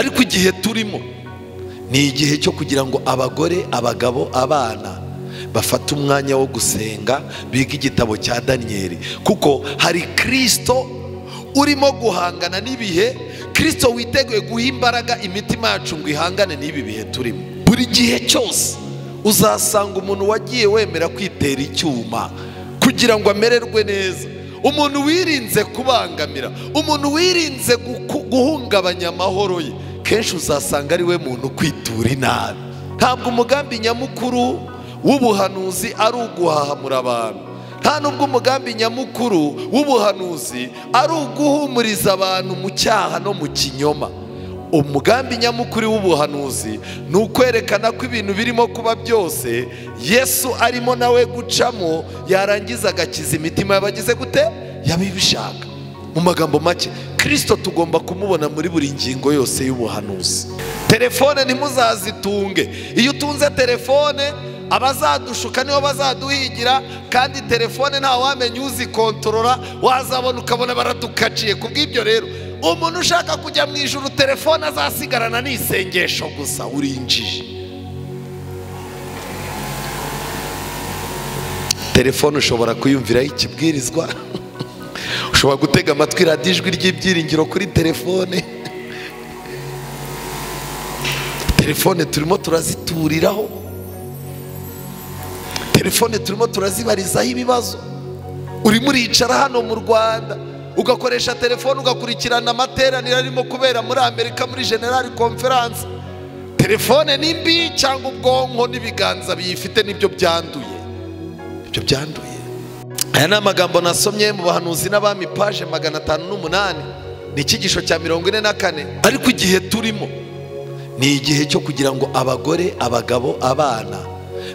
Ariko igihe turimo ni igihe cyo kugira ngo abagore, abagabo, abana bafate umwanya wo gusenga, biga igitabo cya Daniyeli, kuko hari Kristo urimo guhangana n'ibihe, Kristo witeguye guha imbaraga imitima yacu ngo ihangane n'ibi bihe turimo. Buri gihe cyose uzasanga umuntu wagiye wemera kwitera icyuma kugira ngo amererwe neza, umuntu wirinze kubangamira, umuntu wirinze guhungabanya amahoro ye, kenshi uzasanga ari we muntu kwitura inabi. Ntabwo umugambi nyamukuru w'ubuhanuzi ari uguhahamura abantu, nta nubwo umugambi nyamukuru w'ubuhanuzi ari uguhumuriza abantu mu cyaha no mu kinyoma. Umugambi nyamukuru w'ubuhanuzi ni ukwerekana ko ibintu birimo kuba byose Yesu arimo nawe gucamo, yarangiza agakiza imitima y'abagize gute yabibishaka. Mu magambo make, Kristo tugomba kumubona muri buri ngingo yose y'ubuhanuzi. Telefone ntimuzazitunge. Iyo utunze telefone abazadushuka niho bazaduhigira, kandi telefone nta wamenya uzikontorora, wazabona ukabona baradukaciye. Kubw'ibyo rero umuntu ushaka kujya mu ijuru telefone azasigarana n'isengesho gusa, urinjije. Telefone ushobora kuyumviraho ikibwirizwa, ushobora gutega amatwi radiyo ijwi ry'ibyiringiro kuri telefone. Telefone turimo turazituriraho, telefone turimo turazibarizaho ibibazo. Urimo uricara hano mu Rwanda ugakoresha telefone ugakurikirana amateraniro arimo kubera muri Amerika muri General Conference. Telefone ni mbi cyangwa ubwonko n'ibiganza biyifite nibyo byanduye, ibyo byanduye. Aya ni amagambo nasomye mu Bahanuzi n'Abami page 508, ni icyigisho cya 44. Ariko igihe turimo ni igihe cyo kugira ngo abagore, abagabo, abana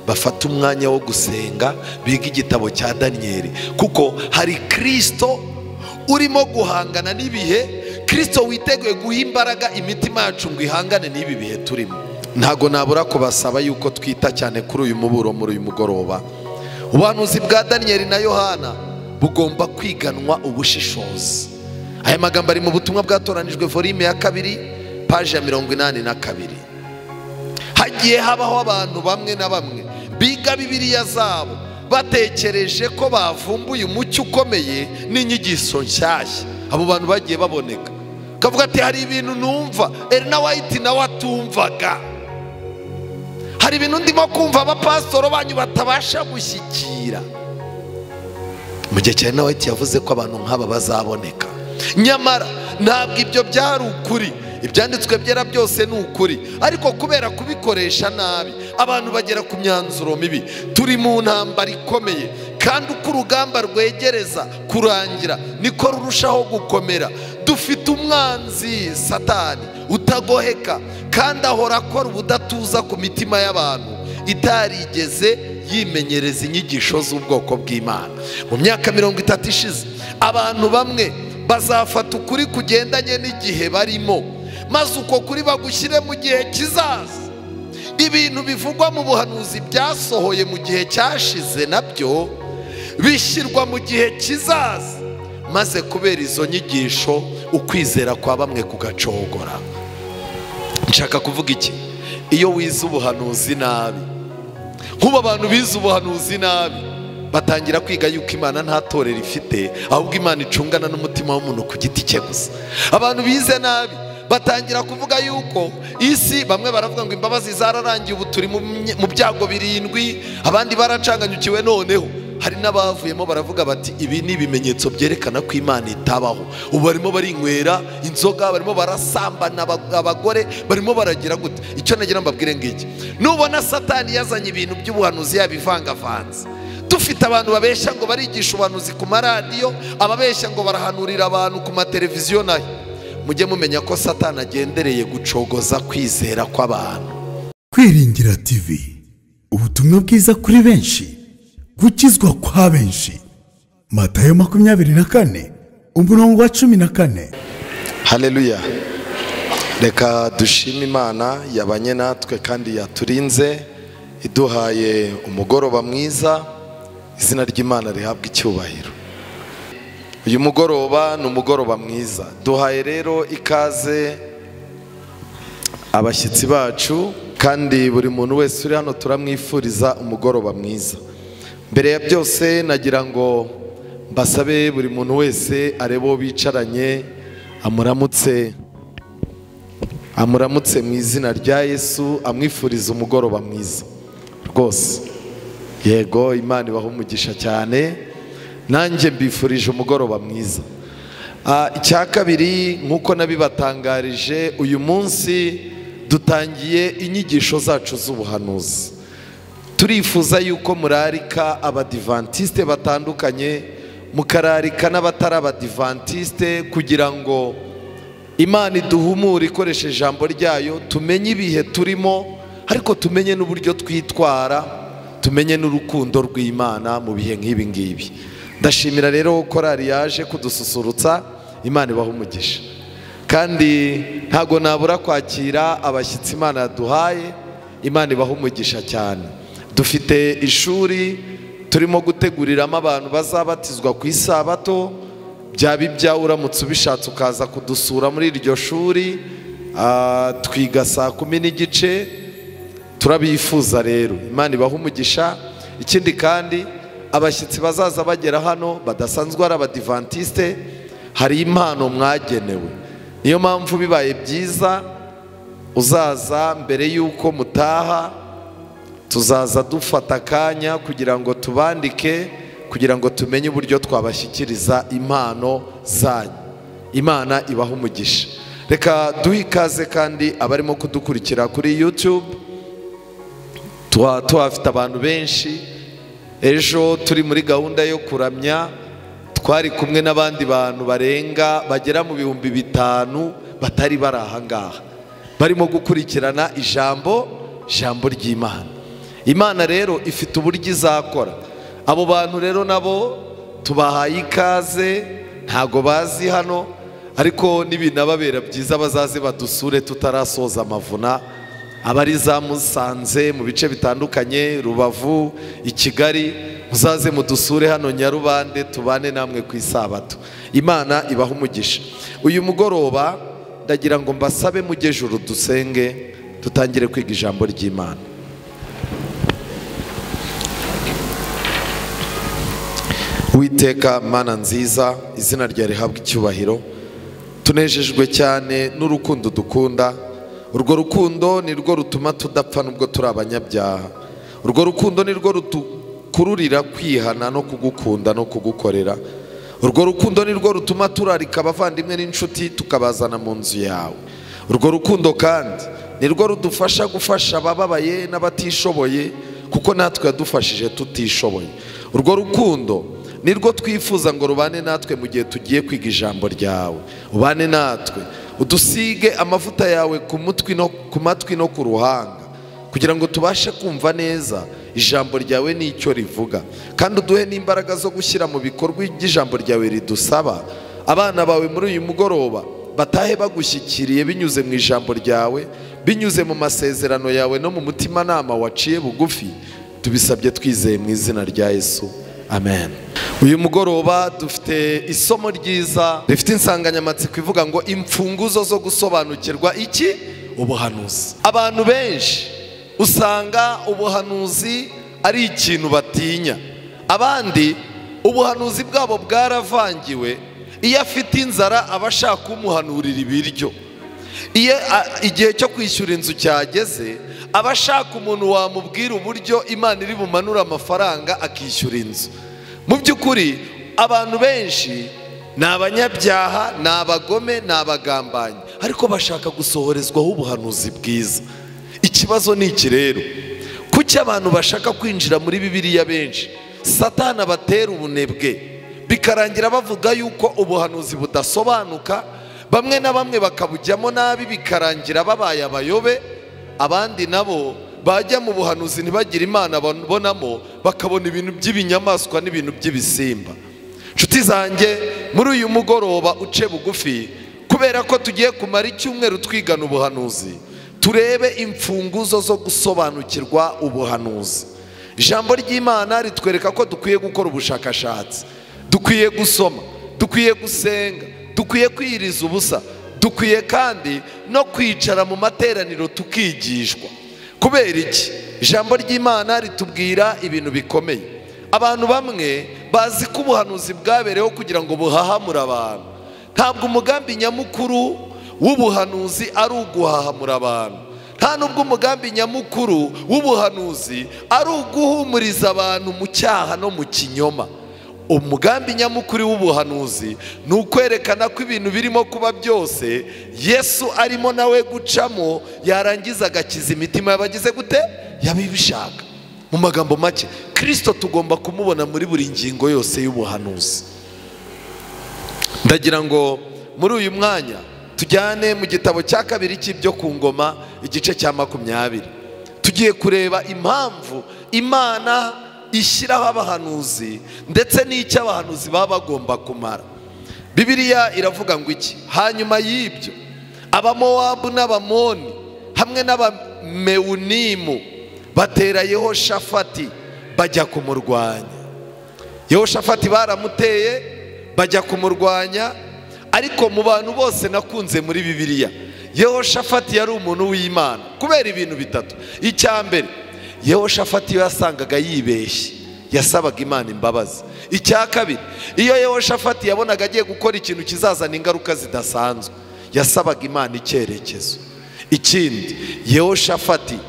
bafate umwanya wo gusenga, biga igitabo cya Daniyeli, kuko hari Kristo urimo guhangana n'ibihe, Kristo witeguye guha imbaraga imitima yacu ngo ihangane n'ibi bihe turimo. Ntago nabura kubasaba yuko twita cyane kuri uyu muburo muri uyu mugoroba. Ubuhanuzi bwa Daniyeli na Yohana bugomba kwiganwa ubushishozi. Aya magambo ari mu butumwa bwatoranijwe volume ya 2 page ya 82. Hagiye habaho abantu bamwe na bamwe biga Bibiliya zabo batekereje ko bavumbuye umucyo ukomeye n'inyigisho nshyashya. Abo bantu bagiye baboneka, kavuga ati hari ibintu numva Elena White nawe atumvaga, hari ibintu ndimo kumva abapasitoro banyu batabasha gushyikira. Mu gihe cya Elena White yavuze ko abantu nk'aba bazaboneka, nyamara ntabwo ibyo byari ukuri. Ibyanditswe byera byose ni ukuri, ariko kubera kubikoresha nabi abantu bagera ku myanzuro mibi. Turi mu ntambara ikomeye, kandi uko urugamba rwegereza kurangira niko rurushaho gukomera. Dufite umwanzi Satani utagoheka, kandi ahora akora ubudatuza ku mitima y'abantu itarigeze yimenyereza inyigisho z'ubwoko bw'Imana. Mu myaka 30 ishize abantu bamwe bazafata ukuri kugendanye n'igihe barimo, maze uko kuri bagushyire mu gihe kizaza. Ibintu bivugwa mu buhanuzi byasohoye mu gihe cyashize nabyo bishyirwa mu gihe kizaza, maze kubera izo nyigisho ukwizera kwa bamwe kugacogora. Nshaka kuvuga iki? Iyo wize ubuhanuzi nabi, nk'ubu abantu bize ubuhanuzi nabi batangira kwiga yuko Imana nta torero ifite, ahubwo Imana icungana n'umutima w'umuntu ku giti cye gusa. Abantu bize nabi batangira kuvuga yuko isi, bamwe baravuga ngo imbabazi zararangiye ubu turi mu byago 7, abandi baracanganyukiwe. Noneho hari n'abavuyemo baravuga bati ibi ni ibimenyetso byerekana ko Imana itabaho. Ubu barimo barinywera inzoga, barimo barasambana abagore, barimo baragira gute. Icyo nagira mbabwire ngiki: nubona Satani yazanye ibintu by'ubuhanuzi yabivangavanze, dufite abantu babeshya ngo barigisha ubuhanuzi ku maradiyo, ababeshya ngo barahanurira abantu ku mateleviziyo, nayo mujye mumenya ko Satani agendereye gucogoza kwizera kw'abantu. Kwiringira TV, ubutumwa bwiza kuri benshi, gukizwa kwa benshi. Matayo 24 umurongo wa 14. Haleluya. Reka dushime Imana yabanye natwe kandi yaturinze, iduhaye umugoroba mwiza. Izina ry'Imana rihabwa icyubahiro. Uyu mugoroba ni umugoroba mwiza. Duhaye rero ikaze Abashyitsi bacu kandi buri muntu wese uri hano turamwifuriza umugoroba mwiza. Mbere ya byose nagira ngo mbasabe buri muntu wese arebo bicaranye amuramutse mu izina rya Yesu, amwifuriza umugoroba mwiza rwose. Yego, Imana ibahe umugisha cyane, nanjye mbifurije umugoroba mwiza. Icya kabiri, nkuko nabibatangarije, uyu munsi dutangiye inyigisho zacu z'ubuhanuzi. Turifuza yuko murarika abadivantiste batandukanye, mukararika n'abatari abadivantiste, kugira ngo Imana iduhumure ikoresheje ijambo ryayo, tumenye ibihe turimo, ariko tumenye n'uburyo twitwara, tumenye n'urukundo rw'Imana mu bihe nk'ibi ngibi. Ndashimira rero korali yaje kudususurutsa, Imana ibahe umugisha. Kandi ntago nabura kwakira abashyitsi Imana yaduhaye, Imana ibahe umugisha cyane. Dufite ishuri turimo guteguriramo abantu bazabatizwa ku isabato. Byaba ibyawe uramutse ubishatse ukaza kudusura muri iryo shuri, twiga 10:30. Turabifuza rero, Imana ibahe umugisha. Ikindi kandi, abashyitsi bazaza bagera hano badasanzwe ari abadivantiste, hari impano mwagenewe. Niyo mpamvu bibaye byiza uzaza mbere yuko mutaha, tuzaza dufata akanya kugira ngo tubandike, kugira ngo tumenye uburyo twabashyikiriza impano zanyu. Imana ibahe umugisha. Reka duhe ikaze kandi abarimo kudukurikira kuri YouTube. Tuhafite abantu benshi. Ejo turi muri gahunda yo kuramya, twari kumwe n'abandi bantu barenga bagera mu 5000 batari bari aha ngaha, barimo gukurikirana ijambo ry'Imana. Imana rero ifite uburyo izakora. Abo bantu rero nabo tubahaye ikaze, ntago bazi hano, ariko nibinababera byiza bazaze badusure tutarasoza amavuna. Abari za Musanze mu bice bitandukanye, Rubavu, i Kigali, muzaze mudusure hano Nyarubande, tubane namwe ku isabato. Imana ibahe umugisha. Uyu mugoroba ndagira ngo mbasabe mujye juru dusenge, tutangire kwiga ijambo ry'Imana. Uwiteka Mana nziza, izina ryawe rihabwe icyubahiro. Tunejejwe cyane n'urukundo dukunda. Urwo rukundo ni rwo rutuma tudapfa nubwo turi abanyabyaha. Urwo rukundo ni rwo rutukururira kwihana no kugukunda no kugukorera. Urwo rukundo ni rwo rutuma turarika abavandimwe n'inshuti tukabazana mu nzu yawe. Urwo rukundo kandi ni rwo rudufasha gufasha abababaye n'abatishoboye, kuko natwe yadufashije tutishoboye. Urwo rukundo ni rwo twifuza ngo rubane natwe mu gihe tugiye kwiga ijambo ryawe. Ubane natwe, udusige amavuta yawe ku mutwe no ku matwi no ku ruhanga, kugira ngo tubashe kumva neza ijambo ryawe n'icyo rivuga, kandi uduhe n'imbaraga zo gushyira mu bikorwa iby'ijambo ryawe ridusaba. Abana bawe muri uyu mugoroba batahe bagushyikiriye binyuze mu ijambo ryawe, binyuze mu masezerano yawe no mu mutimanama waciye bugufi. Tubisabye twizeye mu izina rya Yesu, amen. Uyu mugoroba dufite isomo ryiza rifite insanganyamatsiko ivuga ngo imfunguzo zo gusobanukirwa iki? Ubuhanuzi. Abantu benshi usanga ubuhanuzi ari ikintu batinya, abandi ubuhanuzi bwabo bwaravangiwe. Iyo afite inzara aba ashaka umuhanurira ibiryo, iyo igihe cyo kwishyura inzu cyageze aba ashaka umuntu wamubwira uburyo Imana iri bumanura amafaranga akishyura inzu. Mu by'ukuri abantu benshi ni abanyabyaha, ni abagome, ni abagambanyi, ariko bashaka gusohorezwaho ubuhanuzi bwiza. Ikibazo ni iki rero? Kuki abantu bashaka kwinjira muri Bibiliya benshi Satani abatera ubunebwe, bikarangira bavuga yuko ubuhanuzi budasobanuka, bamwe na bamwe bakabujyamo nabi bikarangira babaye abayobe, abandi nabo bajya mu buhanuzi ntibagire Imana babonamo, bakabona ibintu by'ibinyamaswa n'ibintu by'ibisimba. Nshuti zanjye, muri uyu mugoroba uce bugufi, kubera ko tugiye kumara icyumweru twigana ubuhanuzi, turebe imfunguzo zo gusobanukirwa ubuhanuzi. Ijambo ry'Imana ritwereka ko dukwiye gukora ubushakashatsi, dukwiye gusoma, dukwiye gusenga, dukwiye kwiyiriza ubusa, Dukwiye kandi no kwicara mu materaniro tukigishwa. Kubera iki? Ijambo ry'Imana ritubwira ibintu bikomeye. Abantu bamwe bazi ko ubuhanuzi bwabereyeho kugira ngo buhahamure abantu. Ntabwo umugambi nyamukuru w'ubuhanuzi ari uguhahamura abantu. Nta nubwo umugambi nyamukuru w'ubuhanuzi ari uguhumuriza abantu mu cyaha no mu kinyoma. Umugambi nyamukuru w'ubuhanuzi ni ukwerekana ko ibintu birimo kuba byose Yesu arimo nawe gucamo, yarangiza agakiza imitima y'abagize gute? Yabibishaka. Mu magambo make, Kristo tugomba kumubona muri buri ngingo yose y'ubuhanuzi. Ndagira ngo muri uyu mwanya tujyane mu gitabo cya kabiri cy'ibyo ku ngoma, igice cya 20. Tugiye kureba impamvu Imana ishyiraho abahanuzi ndetse n'icyo abahanuzi baba bagomba kumara. Bibiliya iravuga ngo iki? Hanyuma y'ibyo, Abamowabu n'Abamoni hamwe n'Abamewunimu batera Yehoshafati bajya kumurwanya. Yehoshafati baramuteye bajya kumurwanya. Ariko mu bantu bose nakunze muri Bibiliya, Yehoshafati yari umuntu w'Imana kubera ibintu bitatu. Icya mbere, Yehoshafati iyo yasangaga yibeshye yasabaga Imana imbabazi. Icya kabiri, iyo Yehoshafati yabonaga agiye gukora ikintu kizazana ingaruka zidasanzwe, yasabaga Imana icyerekezo. Ikindi, Yehoshafati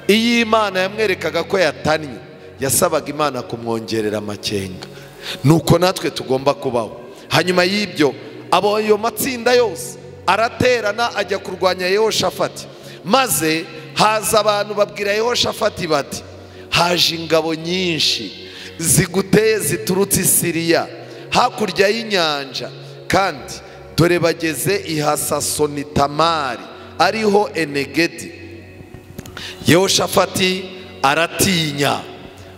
iyo Imana yamwerekaga ko yatannye, yasabaga Imana kumwongerera amakenga. Nuko natwe tugomba kubaho. Hanyuma y'ibyo, abo ayo matsinda yose araterana ajya kurwanya Yehoshafati. Maze haza abantu babwira Yehoshafati bati: haje ingabo nyinshi ziguteye ziturutse i Siriya hakurya y'inyanja, kandi dore bageze i Hasasonitamari ariho Enegedi. Yehoshafati aratinya,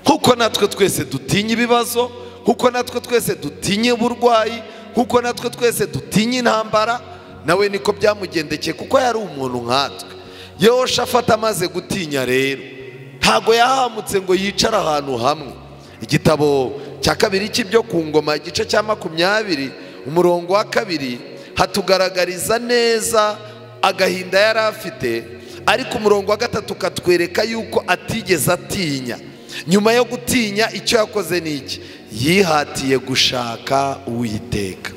kuko natwe twese dutinya ibibazo, kuko natwe twese dutinya uburwayi, kuko natwe twese dutinya intambara. Nawe niko byamugendekeye kuko yari umuntu nkatwe. Yehoshafati amaze gutinya rero, ntago yahamutse ngo yicare ahantu hamwe. Igitabo cya kabiri cy'ibyo ku ngoma, igice cya 20 umurongo wa 2, hatugaragariza neza agahinda yari afite, ariko umurongo wa 3 ukatwereka yuko atigeze atinya. Nyuma yo gutinya icyo yakoze ni iki? Yihatiye gushaka Uwiteka.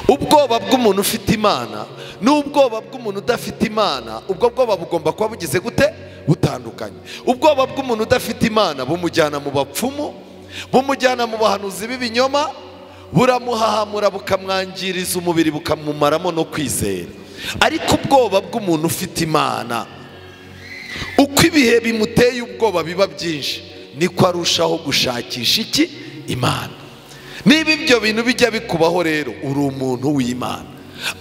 Ubwoba bw'umuntu ufite Imana n'ubwoba bw'umuntu udafite Imana, ubwo bwoba bugomba kuba bugize gute? Butandukanye. Ubwoba bw'umuntu udafite Imana bumujyana mu bapfumu, bumujyana mu bahanuzi b'ibinyoma, buramuhahamura bukamwangiriza umubiri, bukamumaramo no kwizera. Ariko ubwoba bw'umuntu ufite Imana, uko ibihe bimuteye ubwoba biba byinshi, niko arushaho gushakisha iki? Imana. Niba ibyo bintu bijya bikubaho rero, uri umuntu w'Imana.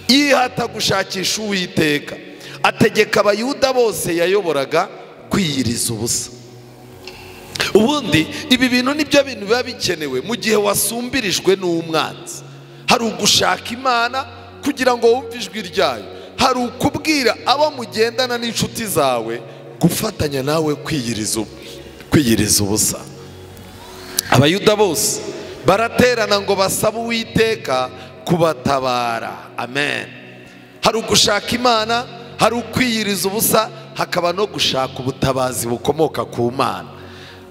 Yihata gushakisha Uwiteka, ategeka Abayuda bose yayoboraga kwiyiriza ubusa. Ubundi ibi bintu nibyo bintu biba bikenewe mu gihe wasumbirijwe n'umwanzi. Hari ugushaka Imana kugira ngo wumve ijwi ryayo, hari ukubwira abo mugendana n'inshuti zawe gufatanya nawe kwiyiriza ubusa. Abayuda bose baraterana ngo basabe Uwiteka kubatabara. Amen. Hari ugushaka Imana, hari ukwiyiriza ubusa, hakaba no gushaka ubutabazi bukomoka ku Mana.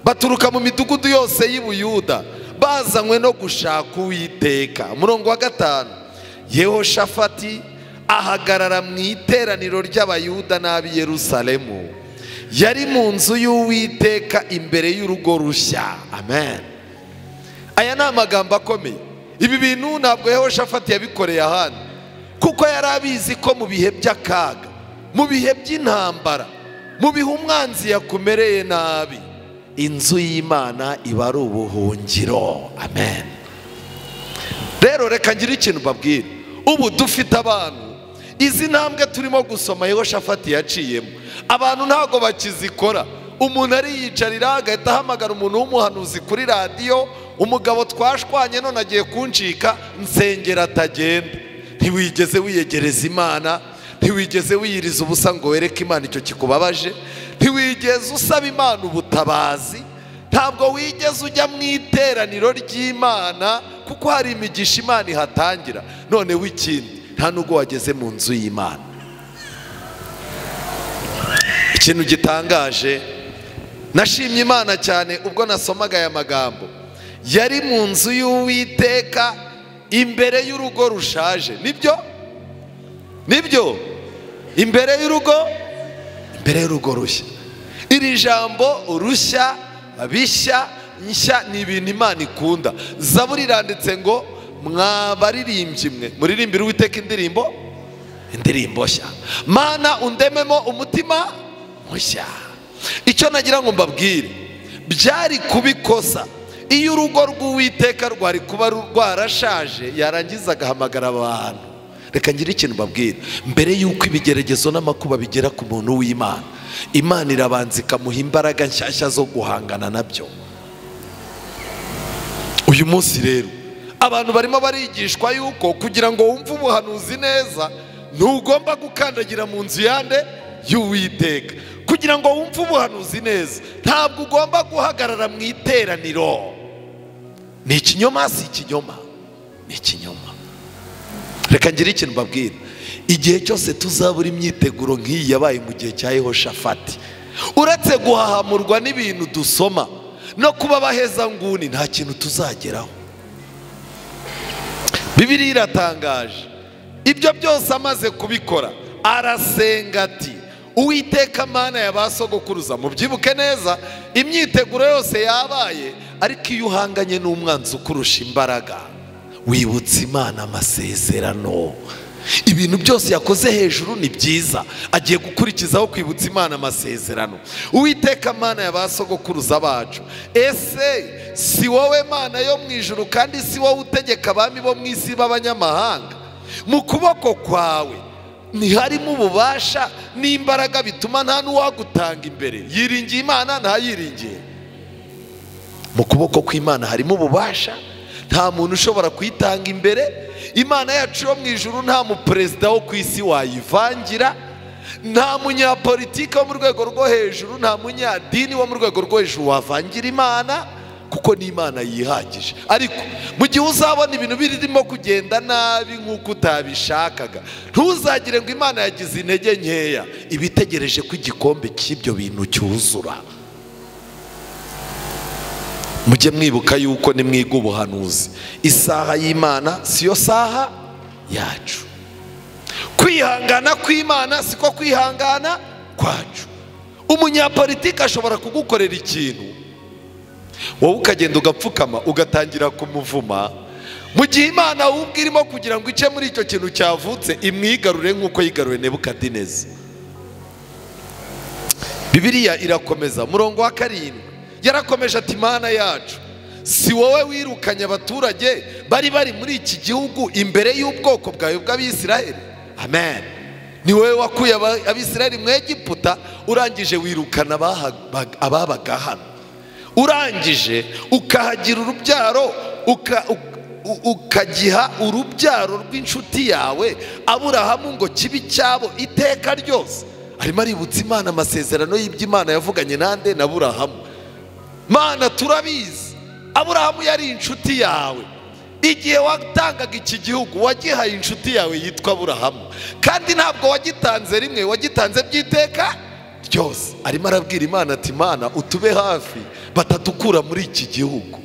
Baturuka mu midugudu yose y'Ubuyuda bazanywe no gushaka Uwiteka. Umurongo wa 5, Yehoshafati ahagarara mu iteraniro ry'Abayuda n'ab'i Yerusalemu, yari mu nzu y'Uwiteka imbere y'urugo rushya. Amen. Aya ni amagambo akomeye. Ibi bintu ntabwo Yehoshafati yabikoreye ahandi, kuko yari abizi ko mu bihe by'akaga, mu bihe by'intambara, mu bihe umwanzi yakumereye nabi, inzu y'Imana iba ari ubuhungiro. Amen. Rero reka ngire ikintu mbabwira. Ubu dufite abantu, izi ntambwe turimo gusoma Yehoshafati yaciyemo, abantu ntabwo bakizikora. Umuntu ariyicarira agahita ahamagara umuntu w'umuhanuzi kuri radiyo, umugabo twashwanye none agiye kuncika, nsengera atagenda. Ntiwigeze wiyegereza Imana, ntiwigeze wiyiriza ubusa ngo wereke Imana icyo kikubabaje, ntiwigeze usaba Imana ubutabazi, ntabwo wigeze ujya mu iteraniro ry'Imana kuko hari imigisha Imana ihatangira. None w'ikindi, nta nubwo wageze mu nzu y'Imana. Ikintu gitangaje, nashimye Imana cyane ubwo nasomaga aya magambo. Yari mu nzu y'Uwiteka imbere y'urugo rushaje. Nibyo? Nibyo? Imbere y'urugo, imbere y'urugo rushya. Iri jambo rushya, bishya, nshya ni ibintu Imana ikunda. Zaburi iranditse ngo mwabaririmbyi mwe muririmbire Uwiteka indirimbo, indirimbo nshya. Mana undememo umutima mushya. Icyo nagira ngo mbabwire, byari kubikosa iyo urugo rw'Uwiteka rwari kuba rwarashaje, yarangiza agahamagara abantu. Reka ngire ikintu mbabwira, mbere y'uko ibigeregezo n'amakuba bigera ku muntu w'Imana, Imana irabanza ikamuha imbaraga nshyashya zo guhangana nabyo. Uyu munsi rero abantu barimo barigishwa yuko kugira ngo wumve ubuhanuzi neza ntugomba gukandagira mu nzu yande y'Uwiteka. Kugira ngo wumve ubuhanuzi neza ntabwo ugomba guhagarara mu iteraniro. Ni ikinyoma, si ikinyoma? Ni ikinyoma. Reka ngire ikintu mbabwira, igihe cyose tuzabura imyiteguro nk'iyi yabaye mu gihe cya Yehoshafati, uretse guhahamurwa n'ibintu dusoma no kuba baheza nguni, nta kintu tuzageraho. Bibiliya iratangaje, ibyo byose amaze kubikora arasenga ati Uwiteka Mana ya ba sogokuruza. Mubyibuke neza, imyiteguro yose yabaye, ariko iyo uhanganye n'umwanzi ukurusha imbaraga, wibutsa Imana amasezerano. Ibintu byose yakoze hejuru ni byiza, agiye gukurikizaho kwibutsa Imana amasezerano. Uwiteka Mana ya ba sogokuruza bacu, ese si wowe Mana yo mu ijuru, kandi si wowe utegeka abami bo mu isi b'abanyamahanga? Mu kuboko kwawe ntiharimo ububasha n'imbaraga bituma nta n'uwagutanga imbere. Yiringiye Imana, ntayiringiye. Mu kuboko kw'Imana harimo ububasha, nta muntu ushobora kuyitanga imbere. Imana yacu yo mu ijuru nta muperezida wo ku isi wayivangira, nta munyapolitike wo mu rwego rwo hejuru, nta munyadini wo mu rwego rwo hejuru wavangira Imana, kuko ni Imana yihagije. Ariko mu gihe uzabona ibintu birimo kugenda nabi nk'uko utabishakaga, ntuzagire ngo Imana yagize intege nkeya, ibitegereje ko igikombe cy'ibyo bintu cyuzura. Mujye mwibuka yuko nimwiga ubuhanuzi, isaha y'Imana siyo saha yacu. Kwihangana kw'Imana siko kwihangana kwacu. Umunyapolitike ashobora kugukorera ikintu, wowe ukagenda ugapfukama ugatangira kumuvuma, mu gihe Imana ubwo irimo kugira ngo ice muri icyo kintu cyavutse imwigarure nk'uko yigaruye Nebukadineza. Bibiliya irakomeza, murongo wa 7 yarakomeje ati Mana yacu, si wowe wirukanye abaturage bari muri iki gihugu imbere y'ubwoko bwawe bw'Abisiraheli? Amen. Ni wowe wakuye Abisiraheli mu Egiputa, urangije wirukana ababaga hano, urangije ukahagira urubyaro, ukagiha urubyaro rw'inshuti yawe Aburahamu ngo kibe icyabo iteka ryose. Arimo aributsa Imana amasezerano y'iby'Imana yavuganye nande? Na Aburahamu. Mana turabizi, Aburahamu yari inshuti yawe. Igihe watangaga iki gihugu wagihaye inshuti yawe yitwa Aburahamu, kandi ntabwo wagitanze rimwe, wagitanze by'iteka ryose. Arimo arabwira Imana ati Mana utube hafi batatukura muri iki gihugu.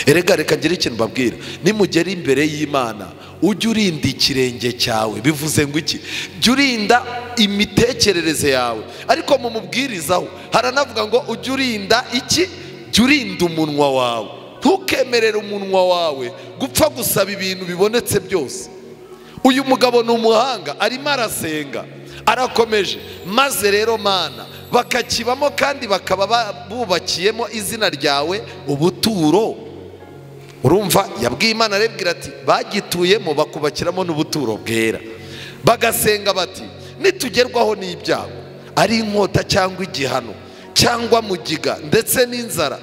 Erega reka ngire ikintu mbabwira, nimugera imbere y'Imana ujye urinda ikirenge cyawe. Bivuze ngo iki? Jya urinda imitekerereze yawe. Ariko mu mubwirizaho haranavuga ngo ujye urinda iki? Jya urinda umunwa wawe. Ntukemerere umunwa wawe gupfa gusaba ibintu bibonetse byose. Uyu mugabo ni umuhanga, arimo arasenga, arakomeje. Maze rero Mana bakakibamo kandi bakaba bubakiyemo izina ryawe ubuturo. Urumva yabwiye Imana arebwira ati bagituyemo bakubakiramo n'ubuturo bwera. Bagasenga bati nitugerwaho n'ibyago, ari inkota cyangwa igihano cyangwa mugiga ndetse n'inzara,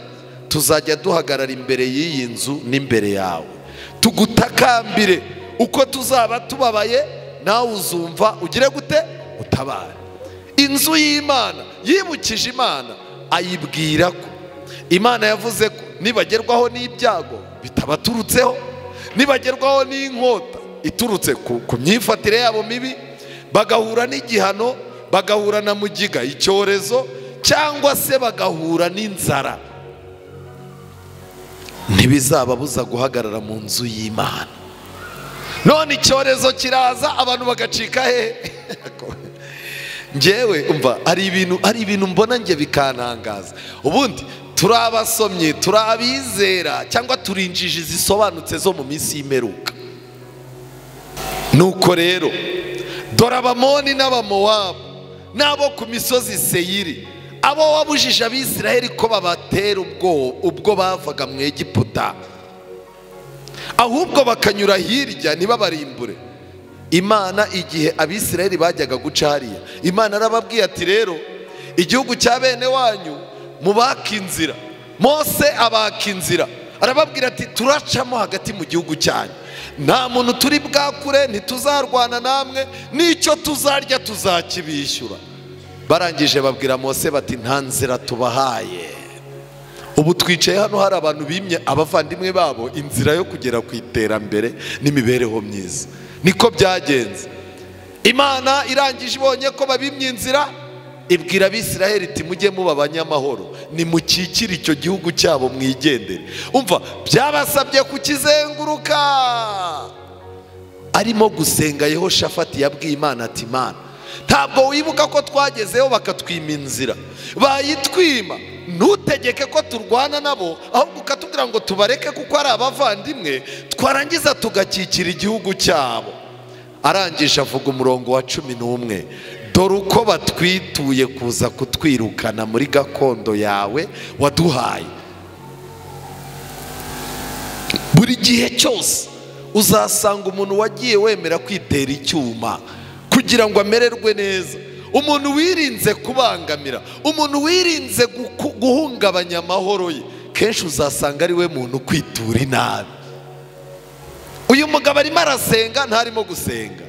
tuzajya duhagarara imbere y'iyi nzu n'imbere yawe, tugutakambire uko tuzaba tubabaye, nawe uzumva ugire gute? Utabare. Inzu y'Imana yibukije Imana, ayibwira ko Imana yavuze ko nibagerwaho n'ibyago bitabaturutseho, nibagerwaho n'inkota iturutse ku myifatire yabo mibi, bagahura n'igihano, bagahura na mugiga icyorezo, cyangwa se bagahura n'inzara, ntibizababuza guhagarara mu nzu y'Imana. None icyorezo kiraza abantu bagacika he? Njyewe umva ari ibintu mbona nge bikantangaza. Ubundi turabasomye, turabizera, cyangwa turinjiji zisobanutse zo mu minsi y'imperuka. Nuko rero dore Abamoni n'Abamowabu n'abo ku misozi Seyiri, abo wabujije Abisiraheli ko babatera ubwo bavaga mu Egiputa, ahubwo bakanyura hirya ntibabarimbure. Imana igihe Abisiraheli bajyaga guca hariya, Imana arababwiye ati rero igihugu cya bene wanyu mubaka inzira. Mose abaka inzira, arababwira ati turacamo hagati mu gihugu cyanyu, nta muntu turi bwakure, ntituzarwana namwe, n'icyo tuzarya tuzakibishyura. Barangije babwira Mose bati nta nzira tubahaye. Ubu twicaye hano hari abantu bimye abavandimwe babo inzira yo kugera ku iterambere n'imibereho myiza. Niko byagenze. Imana irangije ibonye ko babimye inzira, ibwira Abisiraheli iti mujye muba abanyamahoro, nimukikire icyo gihugu cyabo mwigendere. Umva byabasabye kukizenguruka. Arimo gusenga Yehoshafati yabwiye Imana ati Imana, ntabwo wibuka ko twagezeho bakatwima inzira, bayitwima, ntutegeke ko turwana nabo, ahubwo ukatubwira ngo tubareke kuko ari abavandimwe, twarangiza tugakikira igihugu cyabo. Arangije avuga umurongo wa 11, dore uko batwituye kuza kutwirukana muri gakondo yawe waduhaye. Buri gihe cyose uzasanga umuntu wagiye wemera kwitera icyuma kugira ngo amererwe neza, umuntu wirinze kubangamira, umuntu wirinze guhungabanya amahoro ye, kenshi uzasanga ari we muntu kwitura inabi. Uyu mugabo arimo arasenga, ntarimo gusenga,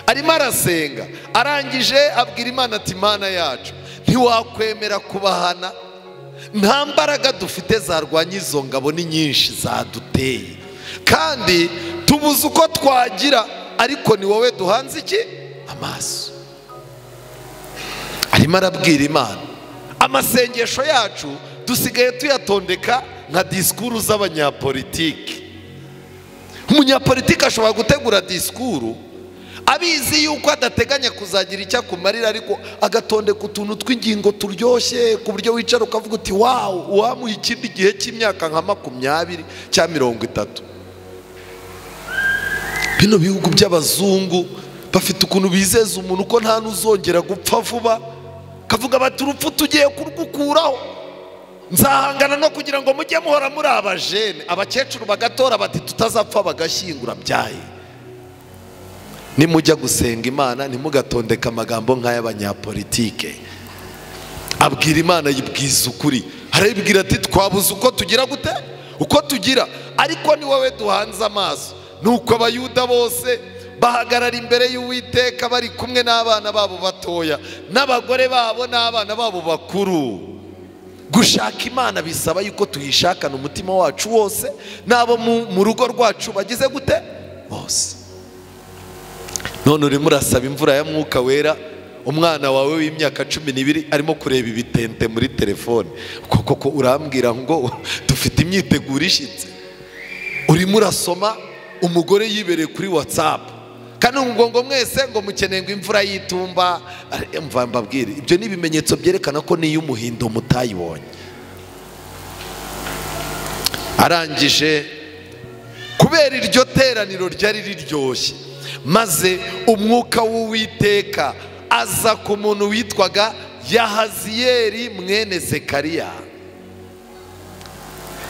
arimo arasenga, arangije abwira Imana ati Imana yacu, ntiwakwemera kubahana, nta mbaraga dufite zarwanya izo ngabo ni nyinshi zaduteye, kandi tubuze uko twagira, ariko ni wowe duhanze iki amaso. Arimo arabwira Imana. Amasengesho yacu dusigaye tuyatondeka nka disikuru z'abanyapolitiki. Umunyapolitiki ashobora gutegura disikuru abizi yuko adateganya kuzagira icyo akumarira, ariko agatondeka utuntu tw'ingingo turyoshye ku buryo wicara ukavuga uti wawu, uwamuha ikindi gihe cy'imyaka nka 20 cyangwa 30. Bino bihugu by'abazungu bafite ukuntu bizeza umuntu ko nta nuzongera gupfa vuba, kavuga bati urupfu tugiye kurwukuraho, nzahangana no kugira ngo mujye muhora muri abajene. Abakecuru bagatora bati tutazapfa, bagashyingura byaye. Nimujya gusenga Imana ntimugatondeka amagambo nk'ay'abanyapolitike. Abwira Imana yibwiza ukuri, arayibwira ati twabuze uko tugira gute, uko tugira, ariko ni wowe duhanze amaso. Nuko Abayuda bose bahagarara imbere y'Uwiteka bari kumwe n'abana babo batoya n'abagore babo n'abana babo bakuru. Gushaka Imana bisaba yuko tuyishakana umutima wacu wose, n'abo mu rugo rwacu bagize gute bose. None urimo urasaba imvura ya Mwuka Wera, umwana wawe w'imyaka 12 arimo kureba ibitente muri telefone. Koko urambwira ngo dufite imyiteguro ishitse? Urimo urasoma umugore yibereye kuri WhatsApp, kandi ngo mwese ngo mukeneye ngo imvura y'itumba. Mva mbabwire, ibyo ni ibimenyetso byerekana ko niyo umuhindo mutayibonye. Arangije kubera iryo teraniro ryari riryoshye, maze umwuka w'Uwiteka aza ku muntu witwaga Yahaziyeli mwene Zekariya.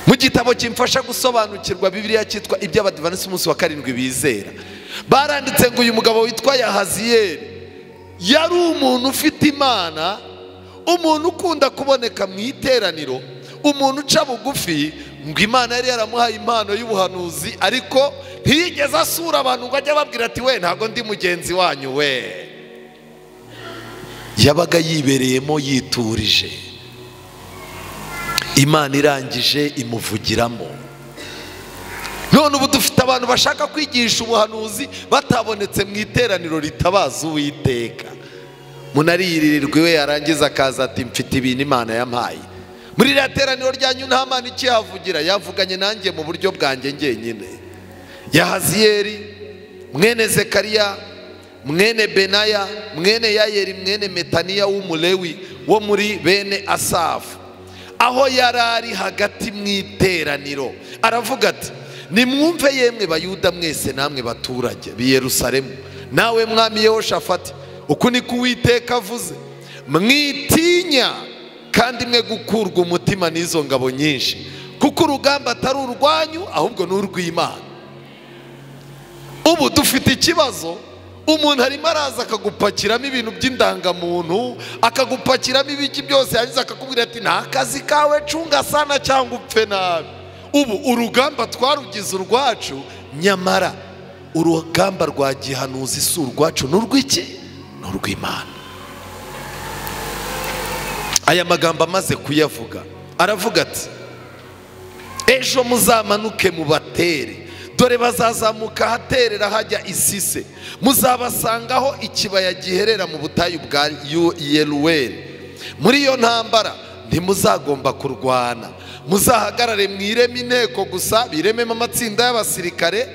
Mu gitabo kimfasha gusobanukirwa Bibiliya cyitwa Iby'Abadivantisiti umunsi wa 7 bizera, baranditse ngo uyu mugabo witwa Yahaziyeli yari umuntu ufite Imana, umuntu ukunda kuboneka mu iteraniro, umuntu uca bugufi, ngo Imana yari yaramuhaye impano y'ubuhanuzi, ariko ntiyigeze asura abantu ngo ajye ababwira ati we ntago ndi mugenzi wanyu we. Yabaga yibereyemo yiturije. Imana irangije imuvugiramo. None ubu dufite Dufite abantu bashaka kwigisha ubuhanuzi batabonetse mu iteraniro ritabaza Uwiteka. Munariyirirwa iwe, yarangiza akaza ati mfite ibintu Imana yampaye. Muri iriya teraniro ryanyu nta Mana ikihavugira, yavuganye nanjye mu buryo bwanjye njyenyine. Yahaziyeli mwene Zekariya mwene Benaya mwene Yayeri mwene Metaniya w'Umulewi wo muri bene Asafu, aho yarari hagati mu iteraniro, aravuga ati nimwumve yemwe Bayuda mwese namwe baturage b'i Yerusalemu, nawe mwami Yehoshafati, uku niko Uwiteka avuze, mwitinya kandi mwe gukurwa umutima n'izo ngabo nyinshi, kuko urugamba atari urwanyu ahubwo ni urw'Imana. Ubu dufite ikibazo, umuntu arimo araza akagupakiramo ibintu by'indangamuntu, akagupakiramo ibiki byose, yarangiza akakubwira ati nta kazi kawe, cunga sana cyangwa upfe nabi. Ubu urugamba twarugize urwacu, nyamara urugamba rwa gihanuzi si urwacu, ni urw'iki? Ni urw'Imana. Aya magambo amaze kuyavuga, aravuga ati ejo muzamanuke mubatere, dore bazazamuka ahaterera hajya Isise, muzabasangaho ikibaya giherera mu butayu bwa Yeruweli. Muri iyo ntambara ntimuzagomba kurwana, muzahagarare mwireme inteko gusa, birememo amatsinda y'abasirikare,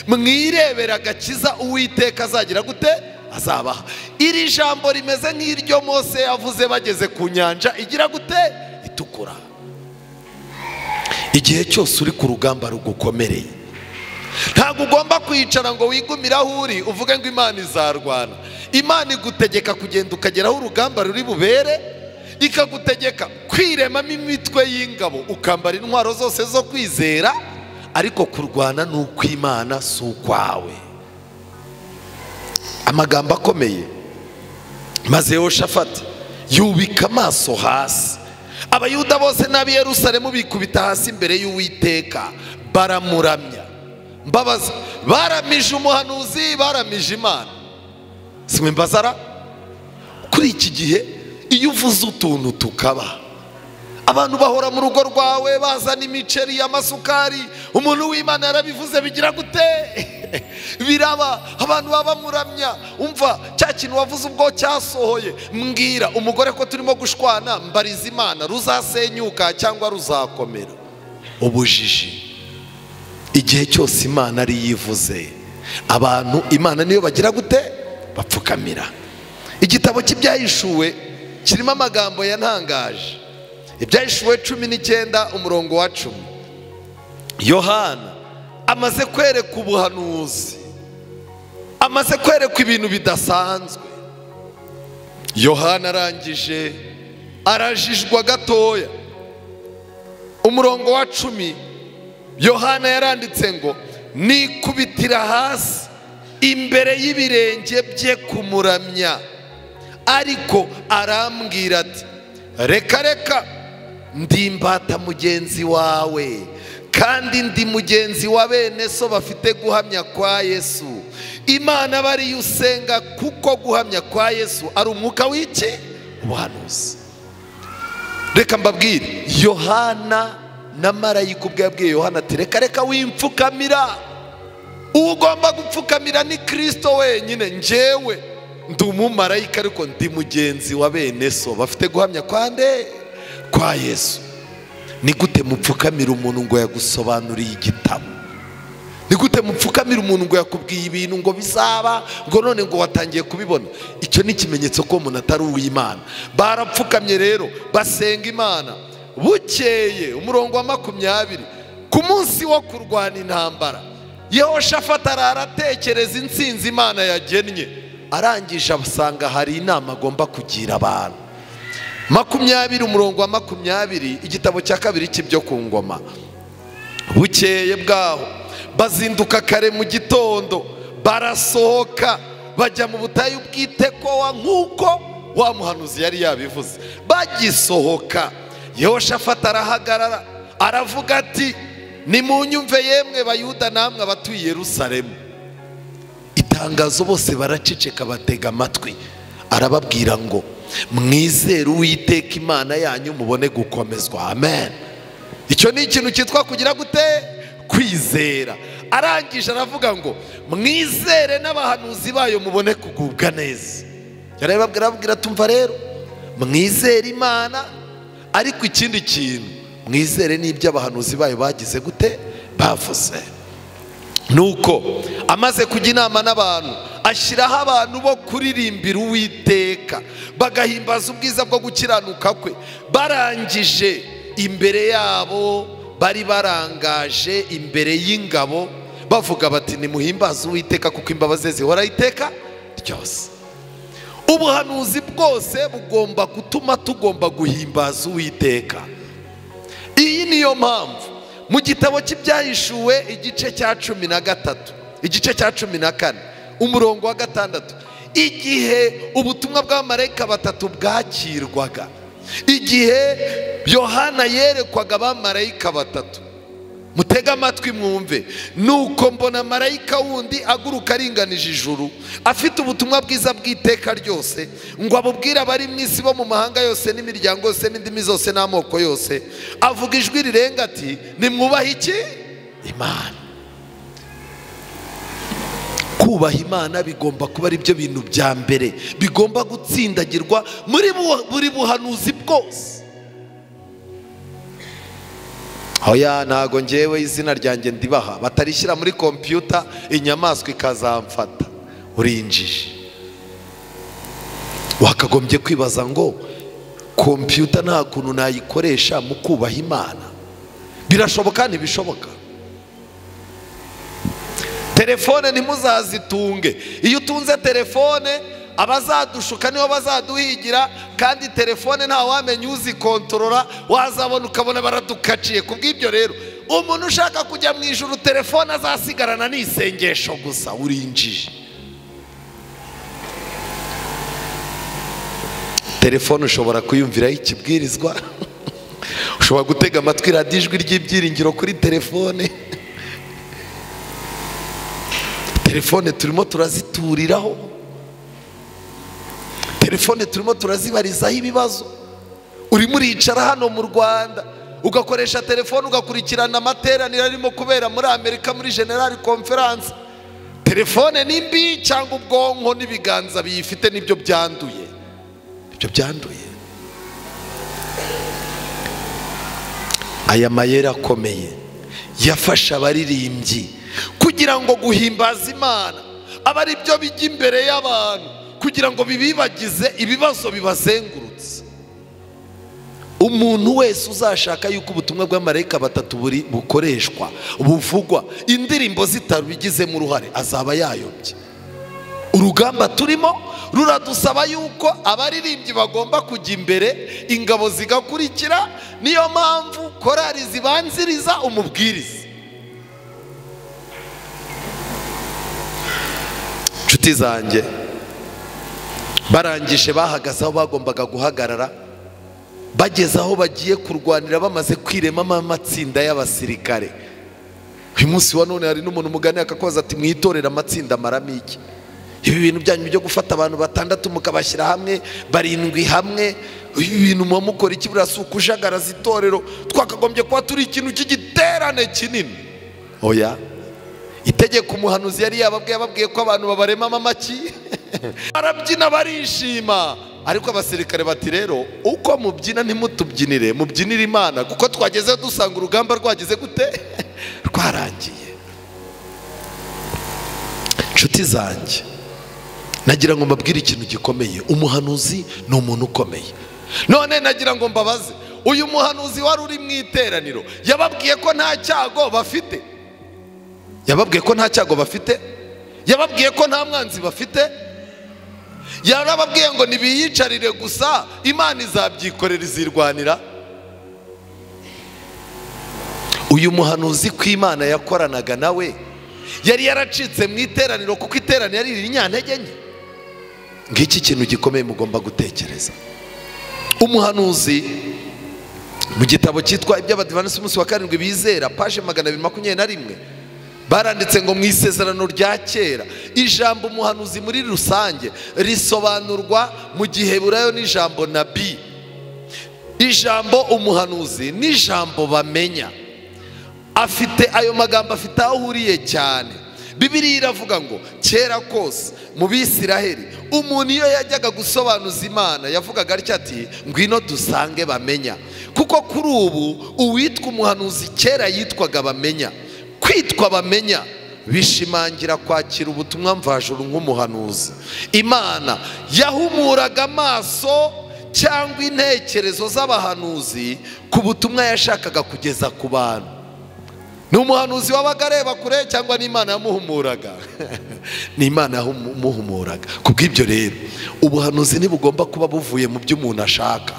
mwirebera agakiza Uwiteka azagira gute? Azabaha. Iri jambo rimeze nk'iryo Mose yavuze bageze ku nyanja igira gute? Itukura. Igihe cyose uri ku rugamba rugukomereye, ntabwo ugomba kwicara ngo wigumire aho uri uvuge ngo Imana izarwana. Imana igutegeka kugenda ukagera aho urugamba ruri bubere, ikagutegeka kwiremamo imitwe y'ingabo, ukambara intwaro zose zo kwizera, ariko kurwana ni ukw'Imana si ukwawe. Amagambo akomeye. Maze Yehoshafati yubika amaso hasi, Abayuda bose n'ab'i Yerusalemu bikubita hasi imbere y'Uwiteka baramuramya. Mbabaza, baramije umuhanuzi, baramije Imana. Simwe mbazara? Kuri iki gihe iyo uvuze utuntu tukaba, abantu bahora mu rugo rwawe bazana imiceri, amasukari, umuntu w'Imana yarabivuze bigira gute? Biraba, abantu baba muramya. Umva cya kintu wavuze ubwo cyasohoye, mbwira umugore ko turimo gushwana, mbariza Imana, ruzasenyuka cyangwa ruzakomera? Ubujiji. Igihe cyose Imana ari yivuze, abantu Imana niyo bagira gute? Bapfukamira. Igitabo cy'Ibyahishuwe kirimo amagambo yantangaje. Ibyahishuwe 19 umurongo wa 10. Yohana amaze kwereka ubuhanuzi, amaze kwereka ibintu bidasanzwe. Yohana arangije arajijwa gatoya. Umurongo wa 10 Yohana yaranditse ngo nikubitira hasi imbere y'ibirenge bye kumuramya, ariko arambwira ati reka reka, ndi imbata mugenzi wawe, kandi ndi mugenzi wa bene so bafite guhamya kwa Yesu. Imana bari usenga, kuko guhamya kwa Yesu ari umwuka w'iki? Ubuhanuzi. Reka mbabwire, Yohana na marayika ubwe yabwiye Yohana ati reka reka wimpfukamira, ugomba gupfukamira ni Kristo wenyine, njyewe ndi umumarayika ariko ndi mugenzi wa bene so bafite guhamya kwa nde? Kwa Yesu. Ni gute mupfukamira umuntu ngo yagusobanuriye igitabo? Ni gute mupfukamira umuntu ngo yakubwiye ibintu ngo bizaba, ngo none ngo watangiye kubibona? Icyo ni ikimenyetso ko umuntu atari uw'Imana. Barapfukamye rero basenga Imana. Bukeye umurongo wa 20, ku munsi wo kurwana intambara, Yehoshafati aratekereza intsinzi Imana yagennye, arangije asanga hari inama agomba kugira abantu. 20 umurongo wa 20, igitabo cya kabiri cy'ibyo ku ngoma. Bukeye bwaho bazinduka kare mu gitondo, barasohoka bajya mu butayu bw'Itekowa nk'uko wa muhanuzi yari yabivuze. Bagisohoka Yehoshafati arahagarara aravuga ati nimunyumve yemwe Bayuda namwe abatuye Yerusalemu. Itangazo bose baraceceka batega amatwi. Arababwira ngo mwizere Uwiteka Imana yanyu mubone gukomezwa. Amen. Icyo ni ikintu cyitwa kugira gute? kwizera. Arangije aravuga ngo mwizere n'abahanuzi bayo mubone kugubwa neza. Yarababwira ababwira tumva rero mwizere Imana, ariko ikindi kintu mwizere n'ibyo abahanuzi bayo bagize gute bavuze. Nuko amaze kujya inama n'abantu ashyiraho abantu bo kuririmbira Uwiteka bagahimbaza ubwiza bwo gukiranuka kwe. Barangije imbere yabo bari barangaje imbere y'ingabo bavuga bati nimuhimbaze Uwiteka kuko imbabazi zihora iteka ryose. Ubuhanuzi bwose bugomba gutuma tugomba guhimbaza Uwiteka. Iyi niyo mpamvu mu gitabo cy'Ibyahishuwe igice cya 13, igice cya 14 umurongo wa 6, igihe ubutumwa bw'abamarayika batatu bwakirwaga, igihe Yohana yerekwaga abamarayika batatu, mutega amatwi mwumve. Nuko mbona marayika wundi aguruka aringanije ijuru afite ubutumwa bwiza bw'iteka ryose, ngo abubwire abari mu isi bo mu mahanga yose n'imiryango yose n'indimi zose n'amoko yose, avuga ijwi rirenga ati nimwubahe iki? Imana. Kubaha Imana bigomba kuba ari byo bintu bya mbere bigomba gutsindagirwa muri buri buhanuzi bwose. Hoya ntago ngewe izina ryanjye ndibaha, batarishyira muri kompiyuta inyamaswa ikazamfata. Urinjije. Wakagombye kwibaza ngo kompiyuta nta kuntu nayikoresha mu kubaha Imana. Birashoboka? Ntibishoboka. Telefone ntimuzazitunge. Iyo utunze telefone abazadushuka niho bazaduhigira, kandi telefone nta wamenya uzikontorora, wazabona ukabona baradukaciye. Kubw'ibyo rero umuntu ushaka kujya mu ijuru telefone azasigarana n'isengesho gusa. Urinjije. Telefone ushobora kuyumviraho ikibwirizwa, ushobora gutega amatwi radiyo ijwi ry'ibyiringiro kuri telefone. Telefone turimo turazituriraho, telefone turimo turazibarizaho ibibazo. Urimo uricara hano mu Rwanda ugakoresha telefone ugakurikirana amateraniro arimo kubera muri Amerika muri General Conference. Telefone ni mbi cyangwa ubwonko n'ibiganza biyifite nibyo byanduye, nibyo byanduye. Aya mayeri akomeye yafasha abaririmbyi kugira ngo guhimbaza Imana aba ari byo bijya imbere y'abantu, kugira ngo bibibagize ibibazo bibazengurutse. Umuntu wese uzashaka yuko ubutumwa bw'amarayika batatu buri bukoreshwa buvugwa indirimbo zitabigizemo uruhare azaba yayobye. Urugamba turimo ruradusaba yuko abaririmbyi bagomba kujya imbere, ingabo zigakurikira. Niyo mpamvu korali zibanziriza umubwiriza. Nshuti zanjye, barangije bahagaze aho bagombaga guhagarara, bageze aho bagiye kurwanira bamaze kwiremamo amatsinda y'abasirikare. Uyu munsi wa none hari n'umuntu mugani akakoza ati mwitorera amatsinda amaramo iki? Ibi bintu byanyu byo gufata abantu 6 mukabashyira hamwe, 7 hamwe, ibi bintu muba mukora iki? Buriya si ukujagaraza itorero? Twakagombye kuba turi ikintu cy'igiterane kinini. Oya, itegeko umuhanuzi yari yababwiye ko abantu babaremamo amaki barabyina barishima, ariko abasirikare bati rero uko mubyina ntimutubyinire, mubyinire Imana, kuko twageze dusanga urugamba rwagize gute? Rwarangiye. Nshuti zanjye, nagira ngo mbabwire ikintu gikomeye. Umuhanuzi ni umuntu ukomeye. None nagira ngo mbabaze, uyu muhanuzi wari uri mu iteraniro yababwiye ko nta cyago bafite? Yababwiye ko nta cyago bafite? Yababwiye ko nta mwanzi bafite? Yarababwiye ngo nibiyicarire gusa Imana izabyikorera izirwanira? Uyu muhanuzi ko Imana yakoranaga nawe yari yaracitse mu iteraniro, kuko iteraniro yari riri inyantege nke. Ngiki kintu gikomeye mugomba gutekereza. Umuhanuzi mu gitabo cyitwa Iby'Abadivantisiti umunsi wa 7 bizera, page 221, baranditse ngo mu isezerano rya kera ijambo umuhanuzi muri rusange risobanurwa mu Giheburayo n'ijambo nabi. Ijambo umuhanuzi n'ijambo bamenya. Afite ayo magambo afite aho ahuriye cyane. Bibiliya iravuga ngo kera kose mu Bisiraheli umuntu iyo yajyaga gusobanuza Imana yavugaga atya ati ngwino dusange bamenya. Kuko kuri ubu uwitwa umuhanuzi kera yitwaga bamenya. Kwitwa bamenya bishimangira kwakira ubutumwa mvajuru nk'umuhanuzi. Imana yahumuraga amaso cyangwa intekerezo z'abahanuzi ku butumwa yashakaga kugeza ku bantu. Ni umuhanuzi wabaga areba kure cyangwa ni Imana yamuhumuraga? Ni Imana yamuhumuraga. Kubw'ibyo rero ubuhanuzi ntibugomba kuba buvuye mu byo umuntu ashaka.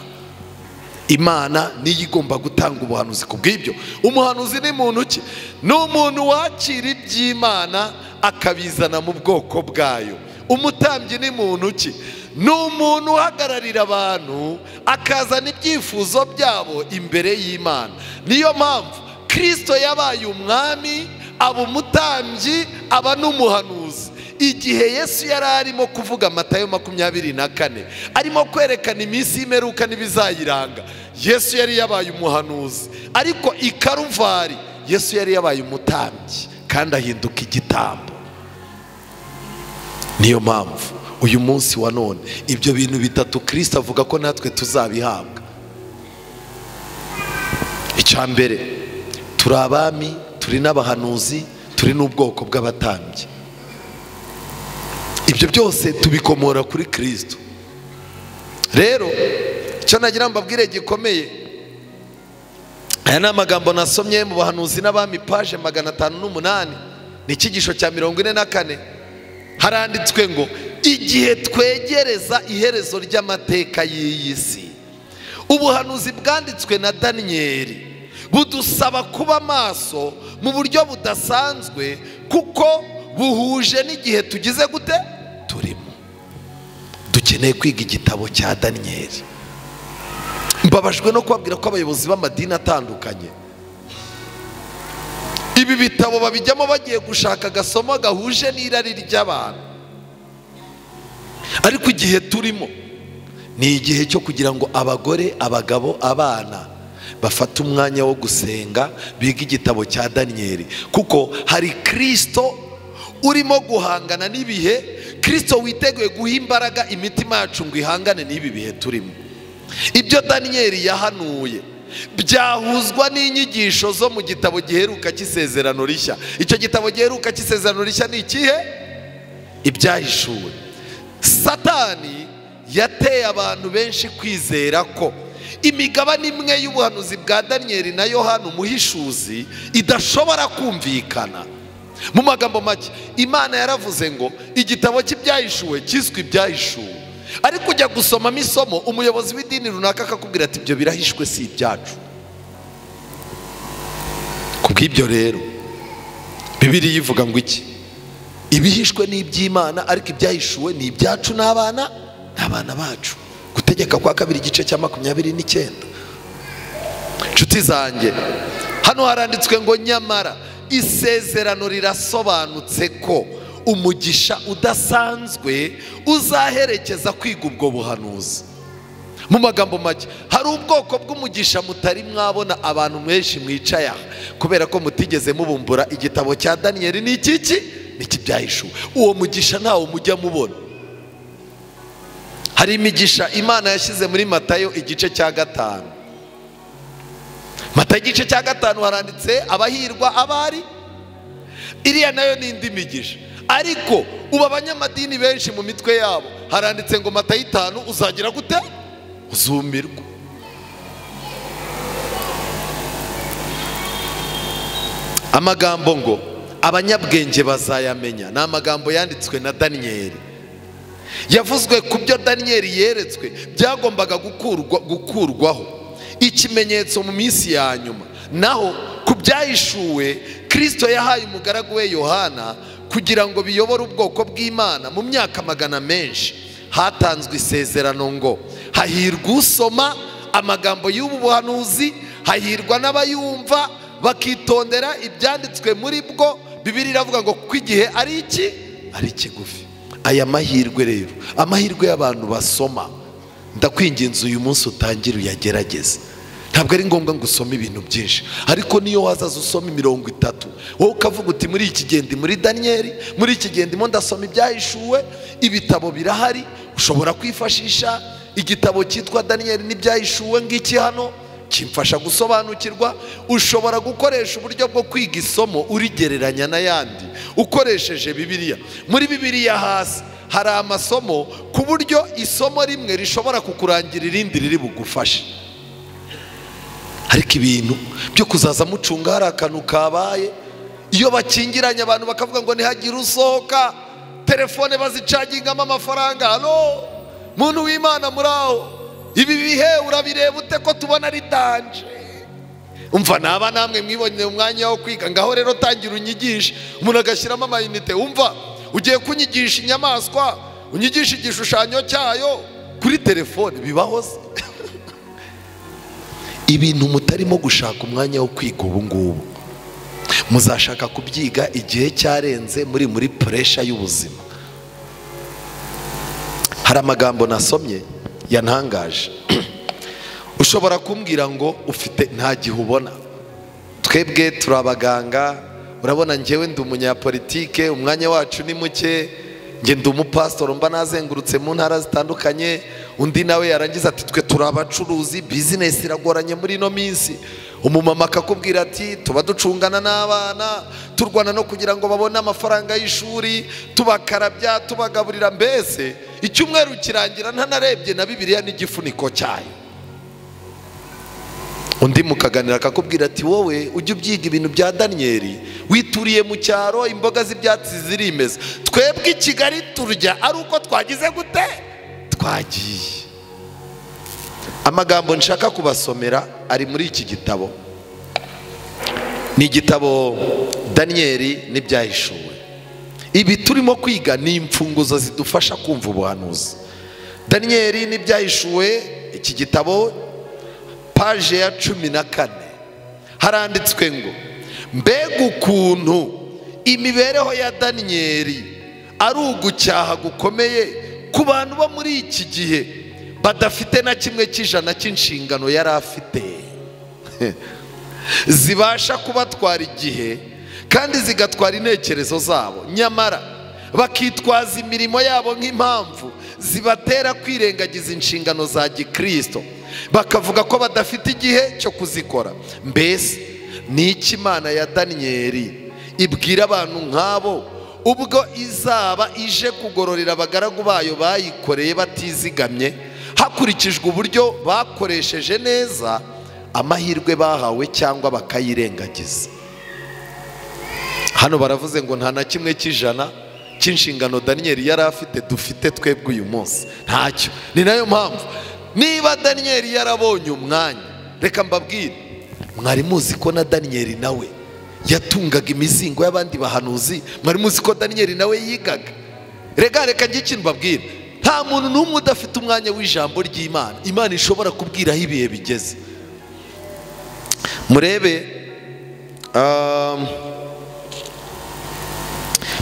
Imana niyo igomba gutanga ubuhanuzi. Kubw'ibyo umuhanuzi ni muntu ki? Ni umuntu wakira iby'Imana akabizana mu bwoko bwayo. Umutambyi ni muntu ki? Ni umuntu uhagararira abantu akazana ibyifuzo byabo imbere y'Imana. Niyo mpamvu Kristo yabaye umwami, aba umutambyi, aba n'umuhanuzi. Igihe Yesu yari arimo kuvuga Matayo 24 arimo kwerekana iminsi y'imperuka n'ibizayiranga, Yesu yari yabaye umuhanuzi. Ariko i Karuvari Yesu yari yabaye umutambyi kandi ahinduka igitambo. Niyo mpamvu uyu munsi wa none ibyo bintu bitatu Kristo avuga ko natwe tuzabihabwa. Icya mbere, turi abami, turi n'abahanuzi, turi n'ubwoko bw'abatambyi. Ibyo byose tubikomora kuri Kristo. Rero icyo nagira mbabwire gikomeye, aya ni amagambo nasomye mu bahanuzi n'abami page 508, ni icyigisho cya 44. Haranditswe ngo igihe twegereza iherezo ry'amateka y'iyi si, ubuhanuzi bwanditswe na Daniyeli budusaba kuba maso mu buryo budasanzwe, kuko buhuje n'igihe tugize gute turimo. Dukeneye kwiga igitabo cya Daniyeli. Mbabajwe no kubabwira ko abayobozi b'amadini atandukanye ibi bitabo babijyamo bagiye gushaka agasomo gahuje n'irari ry'abantu. Ariko igihe turimo ni igihe cyo kugira ngo abagore, abagabo, abana bafate umwanya wo gusenga, biga igitabo cya Daniyeli, kuko hari Kristo urimo guhangana n'ibihe, Kristo witeguye guha imbaraga imitima yacu ngo ihangane n'ibi bihe turimo. Ibyo Daniyeli yahanuye byahuzwa n'inyigisho zo mu gitabo giheruka cy'isezerano rishya. Icyo gitabo giheruka cy'isezerano rishya ni ikihe? Ibyahishuwe. Satani yateye abantu benshi kwizera ko imigabane imwe y'ubuhanuzi bwa Daniyeli na Yohana umuhishuzi idashobora kumvikana. Mu magambo make, Imana yaravuze ngo igitabo cy'ibyahishuwe cyiswe ibyahishuwe. Ariko ujya gusomamo isomo, umuyobozi w'idini runaka akakubwira ati ibyo birahishwe si ibyacu. Kubw'ibyo rero Bibiliya ivuga ngo iki? Ibihishwe ni iby'Imana, ariko ibyahishuwe ni ibyacu n'abana n'abana bacu. Gutegeka kwa kabiri igice cya 29. Nshuti zanjye, hano haranditswe ngo nyamara isezerano rirasobanutse ko umugisha udasanzwe uzaherekeza kwiga ubwo buhanuzi. Mu magambo make, hari ubwoko bw'umugisha mutari mwabona abantu benshi mwicaye aha, kubera ko mutigeze mubumbura igitabo cya Daniyeli ni iki? Ni ikibyahishuwe. Uwo mugisha ntawo mujya mubona. Hari imigisha Imana yashyize muri Matayo igice cya 5. Matayo igice cya 5 haranditse abahirwa abari, iriya nayo ni indi migisha. Ariko ubu abanyamadini benshi mu mitwe yabo haranditse ngo Matayo 5 uzagira gute? Uzumirwa. Amagambo ngo abanyabwenge bazayamenya ni amagambo yanditswe na Daniyeli. Yavuzwe ku byo Daniyeli yeretswe byagombaga gukurwaho ikimenyetso mu minsi ya nyuma. Naho ku byahishuwe Kristo yahaye umugaragu we Yohana kugira ngo biyobore ubwoko bw'Imana mu myaka magana menshi. Hatanzwe isezerano ngo hahirwa usoma amagambo y'ubu buhanuzi, hahirwa n'abayumva bakitondera ibyanditswe muri bwo. Bibiliya iravuga ngo kuko igihe ari iki? Ari kigufi. Aya mahirwe rero, amahirwe y'abantu basoma, ndakwinginze uyu munsi utangire uyagerageze. Ntabwo ari ngombwa ngo usome ibintu byinshi, ariko niyo wazaza usoma imirongo 3, wowe ukavuga uti muri iki gihe ndi muri Daniyeli, muri iki gihe ndimo ndasoma ibyahishuwe. Ibitabo birahari, ushobora kwifashisha igitabo cyitwa Daniyeli n'ibyahishuwe ngiki hano kimfasha gusobanukirwa. Ushobora gukoresha uburyo bwo kwiga isomo urigereranya n'ayandi ukoresheje Bibiliya. Muri Bibiliya hasi hari amasomo ku buryo isomo rimwe rishobora kukurangira irindi riri bugufashe. Ariko ibintu byo kuzaza mucunga hari akantu kabaye, iyo bakingiranye abantu bakavuga ngo ntihagire usohoka, telefone bazicagingamo amafaranga. Halo muntu w'Imana, muri aho ibi bihe urabireba ute ko tubona ari danje? Umva naba namwe mwibonye umwanya wo kwiga, ngaho rero tangira unyigishe. Umuntu agashyiramo amayinite, umva ugiye kunyigisha inyamaswa, unyigisha igishushanyo cyayo kuri telefone, bibaho se? Ibintu mutarimo gushaka umwanya wo kwiga ubu ngubu, muzashaka kubyiga igihe cyarenze, muri pressure y'ubuzima. Hari amagambo nasomye yantangaje. Ushobora kumbwira ngo ufite nta gihe ubona. Twebwe turi abaganga, urabona njyewe ndi umunyapolitike, umwanya wacu ni muke, njye ndi umupasitoro mba nazengurutse mu ntara zitandukanye. Undi nawe yarangiza ati twe turi abacuruzi, bizinesi iragoranye muri ino minsi. Umumama akakubwira ati tuba ducungana n'abana, turwana no kugira ngo babone amafaranga y'ishuri, tubakarabya, tubagaburira, mbese icyumweru kirangira ntanarebye na Bibiliya n'igifuniko cyayo. Undi mukaganira akakubwira ati wowe ujye ubyiga ibintu bya Daniyeli, wituriye mu cyaro imboga z'ibyatsi zirimeza, twebwe i Kigali turya ari uko twagize gute? Twagiye. Amagambo nshaka kubasomera ari muri iki gitabo, ni igitabo Daniyeli n'ibyahishuwe. Ibi turimo kwiga ni imfunguzo zidufasha kumva ubuhanuzi. Daniyeli n'ibyahishuwe, iki gitabo paje ya 14 haranditswe ngo mbega ukuntu imibereho ya Daniyeli ari ugucyaha gukomeye ku bantu bo muri iki gihe badafite na kimwe cy'ijana cy'inshingano yari afite, zibasha kubatwara igihe kandi zigatwara intekerezo zabo, nyamara bakitwaza imirimo yabo nk'impamvu zibatera kwirengagiza inshingano za gikristo, bakavuga ko badafite igihe cyo kuzikora. Mbese ni iki Imana ya Daniyeli ibwira abantu nk'abo ubwo izaba ije kugororera abagaragu bayo bayikoreye batizigamye, hakurikijwe uburyo bakoresheje neza amahirwe bahawe cyangwa bakayirengagiza? Hano baravuze ngo nta na kimwe cy'ijana cy'inshingano Daniyeli yari afite dufite twebwe uyu munsi, ntacyo. Ni nayo mpamvu niba Daniyeli yarabonye umwanya, reka mbabwire, mwari muzi ko na Daniyeli nawe yatungaga imizingo y'abandi bahanuzi? Mwari muzi ko Daniyeli nawe yigaga? Reka njye ikintu mbabwire, nta muntu n'umwe udafite umwanya w'ijambo ry'Imana Imana ishobora kubwiraho ibihe bigeze. Murebe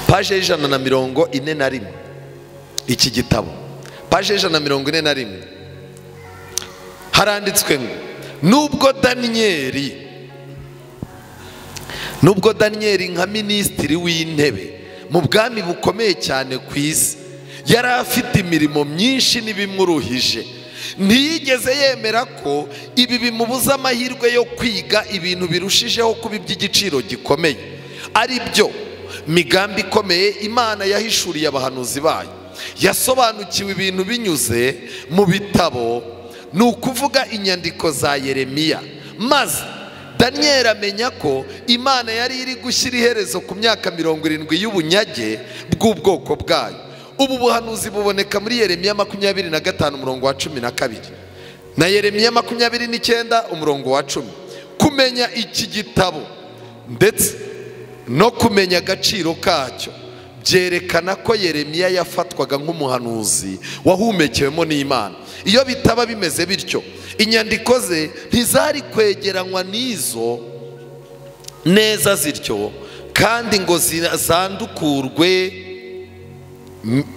paje 141, iki gitabo paje 141 haranditswe ngo nubwo Daniyeli nka minisitiri w'intebe mu bwami bukomeye cyane ku isi yari afite imirimo myinshi n'ibimwuruhije, ntiyigeze yemera ko ibi bimubuza amahirwe yo kwiga ibintu birushijeho kuba iby'igiciro gikomeye, ari byo migambi ikomeye Imana yahishuriye abahanuzi bayo. Yasobanukiwe ibintu binyuze mu bitabo, ni ukuvuga inyandiko za Yeremiya, maze Daniyeli amenya ko Imana yari iri gushyira iherezo ku myaka 70 y'ubunyage bw'ubwoko bwayo. Ubu buhanuzi buboneka muri Yeremiya 25 umurongo wa 12 na Yeremiya 29 umurongo wa 10. Kumenya iki gitabo ndetse no kumenya agaciro kacyo byerekana ko Yeremiya yafatwaga nk'umuhanuzi wahumekewemo n'Imana. Iyo bitaba bimeze bityo, inyandiko ze ntizari kwegeranywa n'izo neza zityo kandi ngo zandukurwe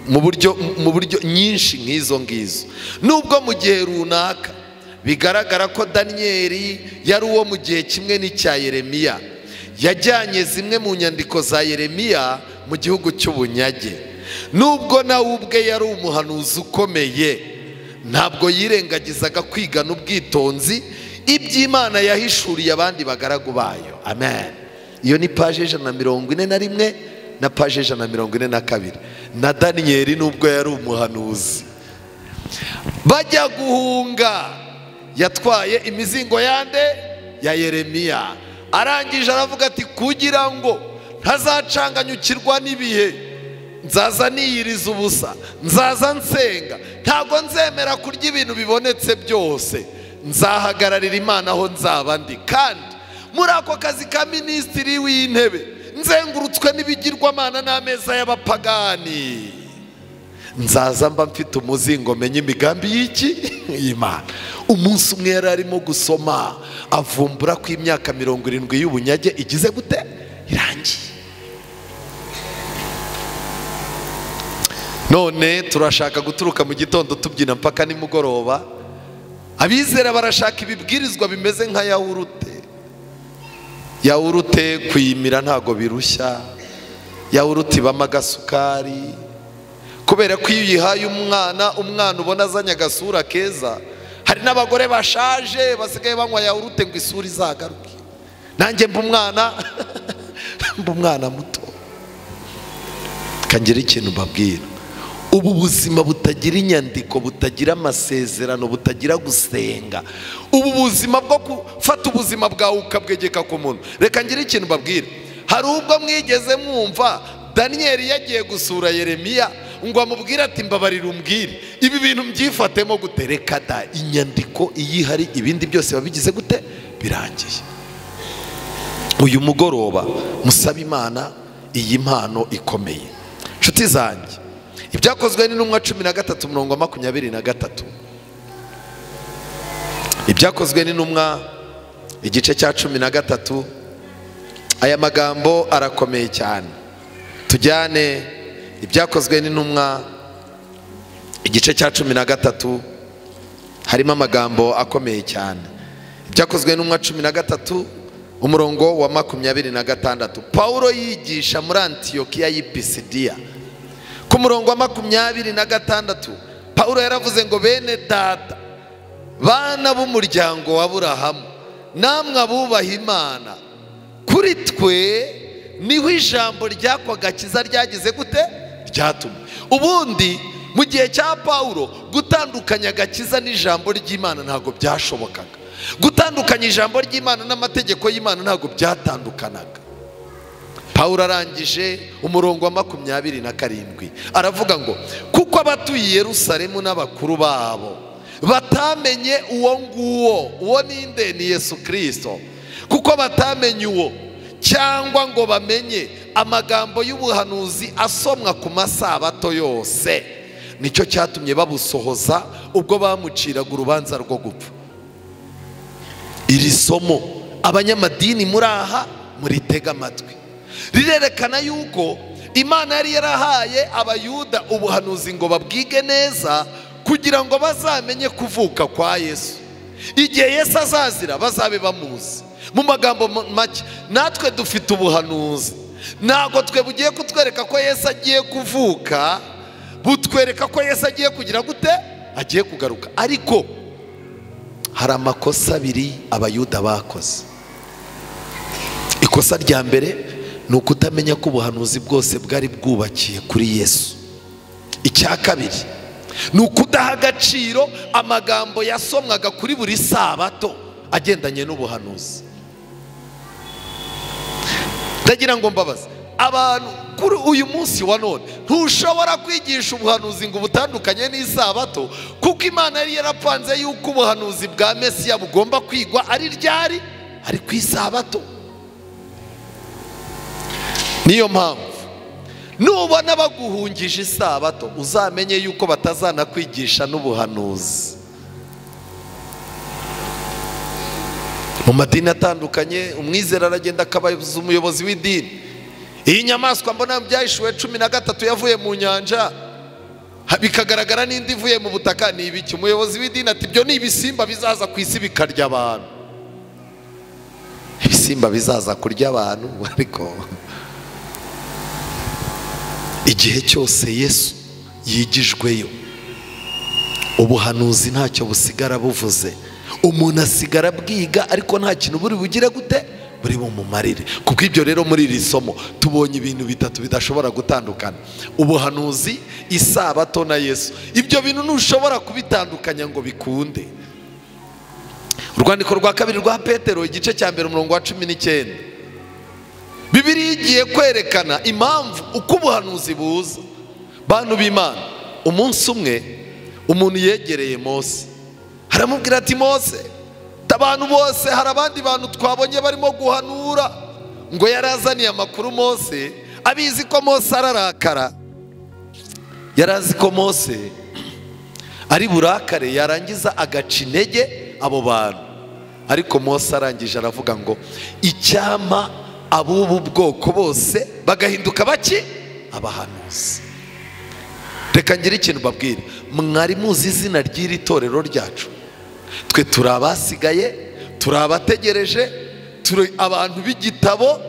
mu buryo nyinshi nk'izo ngizo. Nubwo mu gihe runaka Bigaragara ko Daniyeli yari uwo mu gihe kimwe n'icya Yeremiya. Yajyanye zimwe mu nyandiko za Yeremiya mu gihugu cy'ubunyage. Nubwo nawe ubwe yari umuhanuzi ukomeye, ntabwo yirengagizaga kwigana ubwitonzi iby'Imana yahishuriye abandi bagaragu bayo. Amen. Iyo ni paje 141 na paje 142. Na Daniyeli nubwo yari umuhanuzi, bajya guhunga yatwaye imizingo yande ya Yeremiya. Arangije aravuga ati kugira ngo ntazacanganyukirwa n'ibihe, nzaza niyiriza ubusa, nzaza nsenga, ntabwo nzemera kurya ibintu bibonetse byose, nzahagararira Imana aho nzaba ndi. Kandi muri ako kazi ka minisitiri w'intebe nzengurutswe n'ibigirwamana n'ameza y'abapagani, nzaza mba mfite umuzingo menye imigambi y'iki y'Imana. Umunsi umwe yari arimo gusoma avumbura ko imyaka 70 y'ubunyage igize gute irangiye. None turashaka guturuka mu gitondo tubyina mpaka nimugoroba. Abizera barashaka ibibwirizwa bimeze nka yawurute. Yawurute kuyimira ntago birushya, yawurute ibamo agasukari, kubera ko iyo uyihaye umwana, umwana ubona azanye agasura keza. Hari n'abagore bashaje basigaye banywa yawurute ngo isura izagaruke. Nanjye mba umwana mba umwana muto. Kangira ikintu mbabwira, ubu buzima butagira inyandiko, butagira amasezerano, butagira gusenga, ubu buzima bwo gufata ubuzima bwawe ukabwegeka ku muntu. Reka ngire ikintu mbabwira, hari ubwo mwigeze mwumva Daniyeli yagiye gusura Yeremiya ngo amubwire ati mbabarira umbwire ibi bintu mbyifatemo gute? Reka da, inyandiko iyihari, ibindi byose babigize gute birangiye. Uyu mugoroba musaba Imana iyi mpano ikomeye. Nshuti zanjye, ibyakozwe n'intumwa 13:23. Ibyakozwe n'intumwa igice cya 13, aya magambo arakomeye cyane. Tujyane ibyakozwe n'intumwa igice cya 13, harimo amagambo akomeye cyane. Ibyakozwe n'intumwa 13 umurongo wa 26. Paulo yigisha muri Antiyokiya y'i Pisidiya. Ku murongo wa 26 Paulo yaravuze ngo bene data, bana b'umuryango wa Aburahamu, namwe abubaha Imana, kuri twe niho ijambo ry'ako gakiza ryagize gute ryatumwe. Ubundi mu gihe cya Paulo gutandukanya agakiza n'ijambo ry'Imana ntabwo byashobokaga. Gutandukanya ijambo ry'Imana n'amategeko y'Imana ntabwo byatandukanaga. Paulo arangije umurongo wa 27 aravuga ngo kuko abatuye Yerusalemu n'abakuru babo batamenye uwo nguwo, uwo ninde? Ni Yesu Kristo. Kuko batamenye uwo, cyangwa ngo bamenye amagambo y'ubuhanuzi asomwa ku masabato yose, nicyo cyatumye babusohoza ubwo bamuciraga urubanza rwo gupfa. Iri somo abanyamadini muri aha muritega amatwi, rirerekana yuko Imana yari yarahaye abayuda ubuhanuzi ngo babwige neza kugira ngo bazamenye kuvuka kwa Yesu. Igihe Yesu azazira bazabe bamuzi. Mu magambo make, natwe dufite ubuhanuzi. Ntabwo twe bugiye kutwereka ko Yesu agiye kuvuka, butwereka ko Yesu agiye kugira gute, agiye kugaruka. Ariko hari amakosa abiri abayuda bakoze. Ikosa rya mbere ni ukutamenya ko ubuhanuzi bwose bwari bwubakiye kuri Yesu. Icya kabiri ni ukudaha agaciro amagambo yasomwaga kuri buri sabato agendanye n'ubuhanuzi. Ndagira ngo mbabaze abantu kuri uyu munsi wa none, ntushobora kwigisha ubuhanuzi ngo butandukanye n'isabato, kuko Imana yari yarapanze yuko ubuhanuzi bwa Mesiya bugomba kwigwa ari ryari, ari ku isabato. Niyo mpamvu nubona baguhungije isabato uzamenye yuko batazanakwigisha n'ubuhanuzi. Mu madini atandukanye umwizera aragenda akabaza umuyobozi w'idini, iyi nyamaswa mbona byahishuwe 13 yavuye mu nyanja, Bikagaragara n'indi ivuye mu butaka, ni ibiki? Umuyobozi w'idini ati ibyo ni ibisimba bizaza ku isi bikarya abantu. Ibisimba bizaza kurya abantu. Ariko igihe cyose Yesu yigijweyo, ubuhanuzi ntacyo busigara buvuze. Umuntu asigara bwiga ariko nta kintu buri bugire gute, buri bumumarire. Kubw'ibyo rero muri iri somo tubonye ibintu bitatu bidashobora gutandukana: ubuhanuzi, isabato na Yesu. Ibyo bintu ntushobora kubitandukanya ngo bikunde. Urwandiko rwa kabiri rwa Petero igice cya mbere umurongo wa 19, Bibiliya igiye kwerekana impamvu uko ubuhanuzi buza. Bantu b'Imana, umunsi umwe umuntu yegereye Mose aramubwira ati Mose, abantu bose hari abandi bantu twabonye barimo guhanura. Ngo yarazaniye amakuru Mose, abizi ko Mose ararakara, yarazi ko Mose ari burakare, yarangiza agaca intege abo bantu. Ariko Mose arangije aravuga ngo icyampa ab'ubu bwoko bose bagahinduka baki? Abahanuzi. Reka ngire ikintu babwire, mwari muzi izina ry'iri torero ryacu? Twe turi abasigaye, turi abategereje, turi abantu b'igitabo,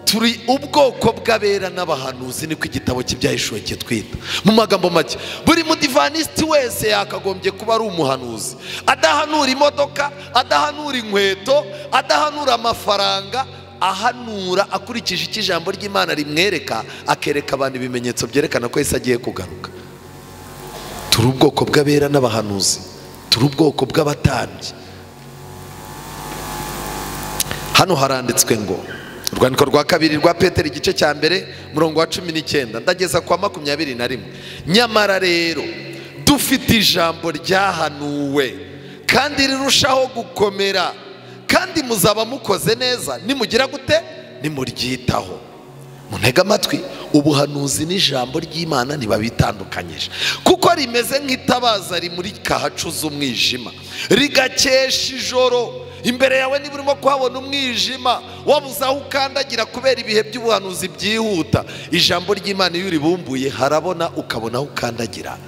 turi ubwoko bw'abera n'abahanuzi, niko igitabo cy'ibyahishuwe kitwita. Mu magambo make, buri mudivanisiti wese yakagombye kuba ari umuhanuzi, adahanura imodoka, adahanura inkweto, adahanura amafaranga, ahanura akurikije icyo ijambo ry'Imana rimwereka, akereka abantu ibimenyetso byerekana ko Yesu agiye kugaruka. Turi ubwoko bw'abera n'abahanuzi, turi ubwoko bw'abatambyi. Hano haranditswe ngo urwandiko rwa kabiri rwa Petero igice cya mbere murongo wa 19 ndageza kwa 21, nyamara rero dufite ijambo ryahanuwe kandi rirushaho gukomera, kandi muzaba mukoze neza nimugira gute? Nimuryitaho. Muntege amatwi, ubuhanuzi n'ijambo ry'Imana ntibabitandukanyije, kuko rimeze nk'itabaza rimurika ahacuze umwijima, rigakesha ijoro. Imbere yawe niba urimo kuhabona umwijima, wabuze aho ukandagira kubera ibihe by'ubuhanuzi byihuta, ijambo ry'Imana iyo uribumbuye harabona, ukabona aho ukandagira.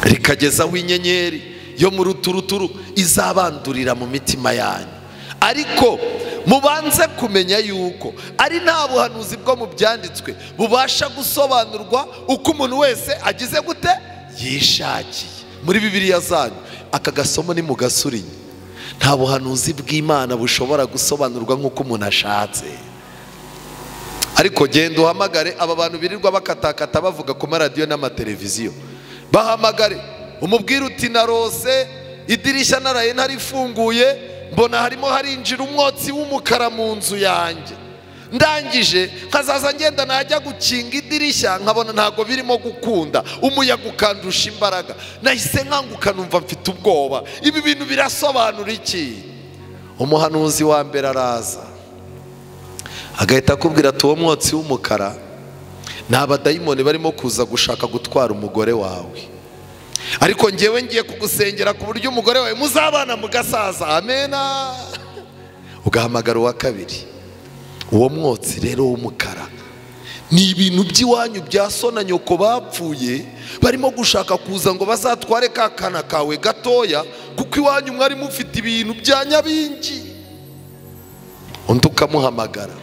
Rikagezaho inyenyeri yo mu ruturuturu izabandurira mu mitima yanyu. Ariko mubanze kumenya yuko ari nta buhanuzi bwo mu byanditswe bubasha gusobanurwa uko umuntu wese agize gute yishakiye. Muri Bibiliya zanyu aka gasomo ni mugasurinye. Nta buhanuzi bw'Imana bushobora gusobanurwa nk'uko umuntu ashatse. Ariko genda uhamagare aba bantu birirwa bakatakata bavuga ku maradiyo n'amateleviziyo, bahamagare umubwire uti narose idirishya naraye ntarifunguye, mbona harimo harinjira umwotsi w'umukara mu nzu yanjye, ndangije nkazaza ngenda najya gukinga idirishya nkabona ntago birimo gukunda, umuyaga ukandusha imbaraga, nahise nkanguka numva mfite ubwoba. Ibi bintu birasobanura iki? Umuhanuzi wa mbere araza agahita akubwira ati uwo mwotsi w'umukara ni abadayimoni barimo kuza gushaka gutwara umugore wawe, ariko ngewe ngiye kugusengera ku buryo umugore wawe muzabana mugasaza. Amena. Ugahamagara uwa kabiri. Uwo mwotsi rero w'umukara ni ibintu by'iwanyu bya so na nyoko bapfuye, barimo gushaka kuza ngo bazatware ka kana kawe gatoya, kuko iwanyu mwari mufite ibintu bya nyabingi. Undi ukamuhamagara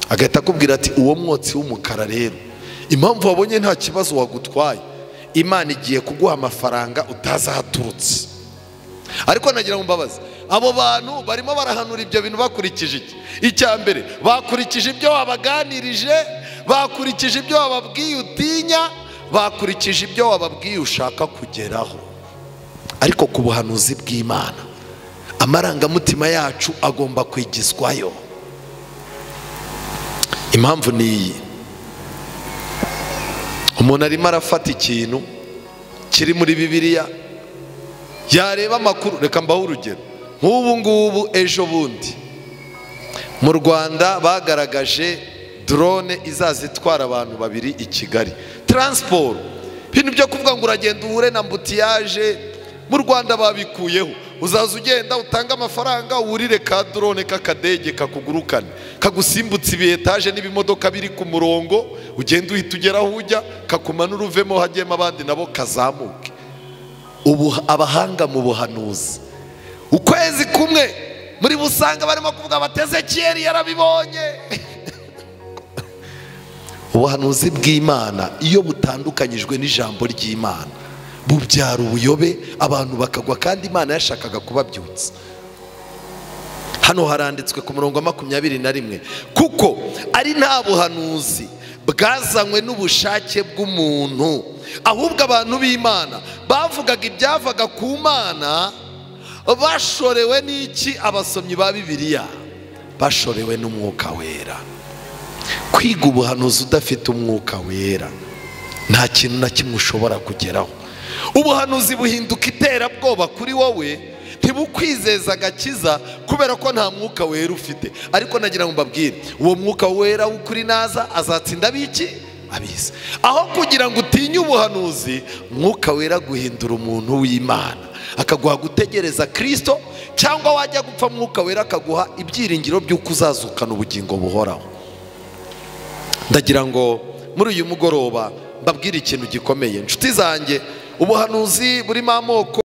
agahita akubwira ati uwo mwotsi w'umukara rero impamvu wabonye nta kibazo wagutwaye, Imana igiye kuguha amafaranga utazi ahaturutse. Ariko nagira ngo mbabaze, abo bantu barimo barahanura ibyo bintu bakurikije iki? Icya mbere, bakurikije ibyo wabaganirije, bakurikije ibyo wababwiye utinya, bakurikije ibyo wababwiye ushaka kugeraho. Ariko ku buhanuzi bw'Imana amarangamutima yacu agomba kwigizwayo. Impamvu ni iyi: umuntu arimo arafata ikintu kiri muri Bibiliya, yareba amakuru. Reka mbahe urugero nk'ubu ngubu, ejo bundi mu Rwanda bagaragaje drone izaza itwara abantu babiri i Kigali, transport. Ibintu byo kuvuga ngo uragenda uhure na mbutiyaje, Mu Rwanda babikuyeho, uzaza ugenda utanga amafaranga wurire ka drone k'akadege kakugurukane, kagusimbutse ibi etaje n'ibimodoka biri ku murongo, ugenda uhita ugera aho ujya, kakumanura uvemo hagiyemo abandi nabo kazamuke. Ubu abahanga mu buhanuzi ukwezi kumwe muri busanga barimo kuvuga bati Ezekiyeli yarabibonye. Ubuhanuzi bw'Imana iyo butandukanyijwe n'ijambo ry'Imana bubyara ubuyobe, abantu bakagwa, kandi Imana yashakaga kubabyutsa. Hano haranditswe ku murongo wa 21, kuko ari nta buhanuzi bwazanywe n'ubushake bw'umuntu, ahubwo abantu b'Imana bavugaga ibyavaga ku Mana bashorewe n'iki? Abasomyi ba Bibiliya bashorewe n'Umwuka Wera. Kwiga ubuhanuzi udafite Umwuka Wera nta kintu na kimwe ushobora kugeraho. Ubuhanuzi buhinduka iterabwoba kuri wowe, ntibukwizeza agakiza kubera ko nta Mwuka Wera ufite. Ariko nagira ngo mbabwire, uwo Mwuka Wera w'ukuri naza azatsinda abiki abisi. Aho kugira ngo utinye ubuhanuzi, Mwuka Wera guhindura umuntu w'Imana, akaguha gutegereza Kristo, cyangwa wajya gupfa Mwuka Wera akaguha ibyiringiro by'uko uzazukana ubugingo buhoraho. Ndagira ngo muri uyu mugoroba mbabwire ikintu gikomeye, inshuti zanjye. Ubuhanuzi burimo amoko.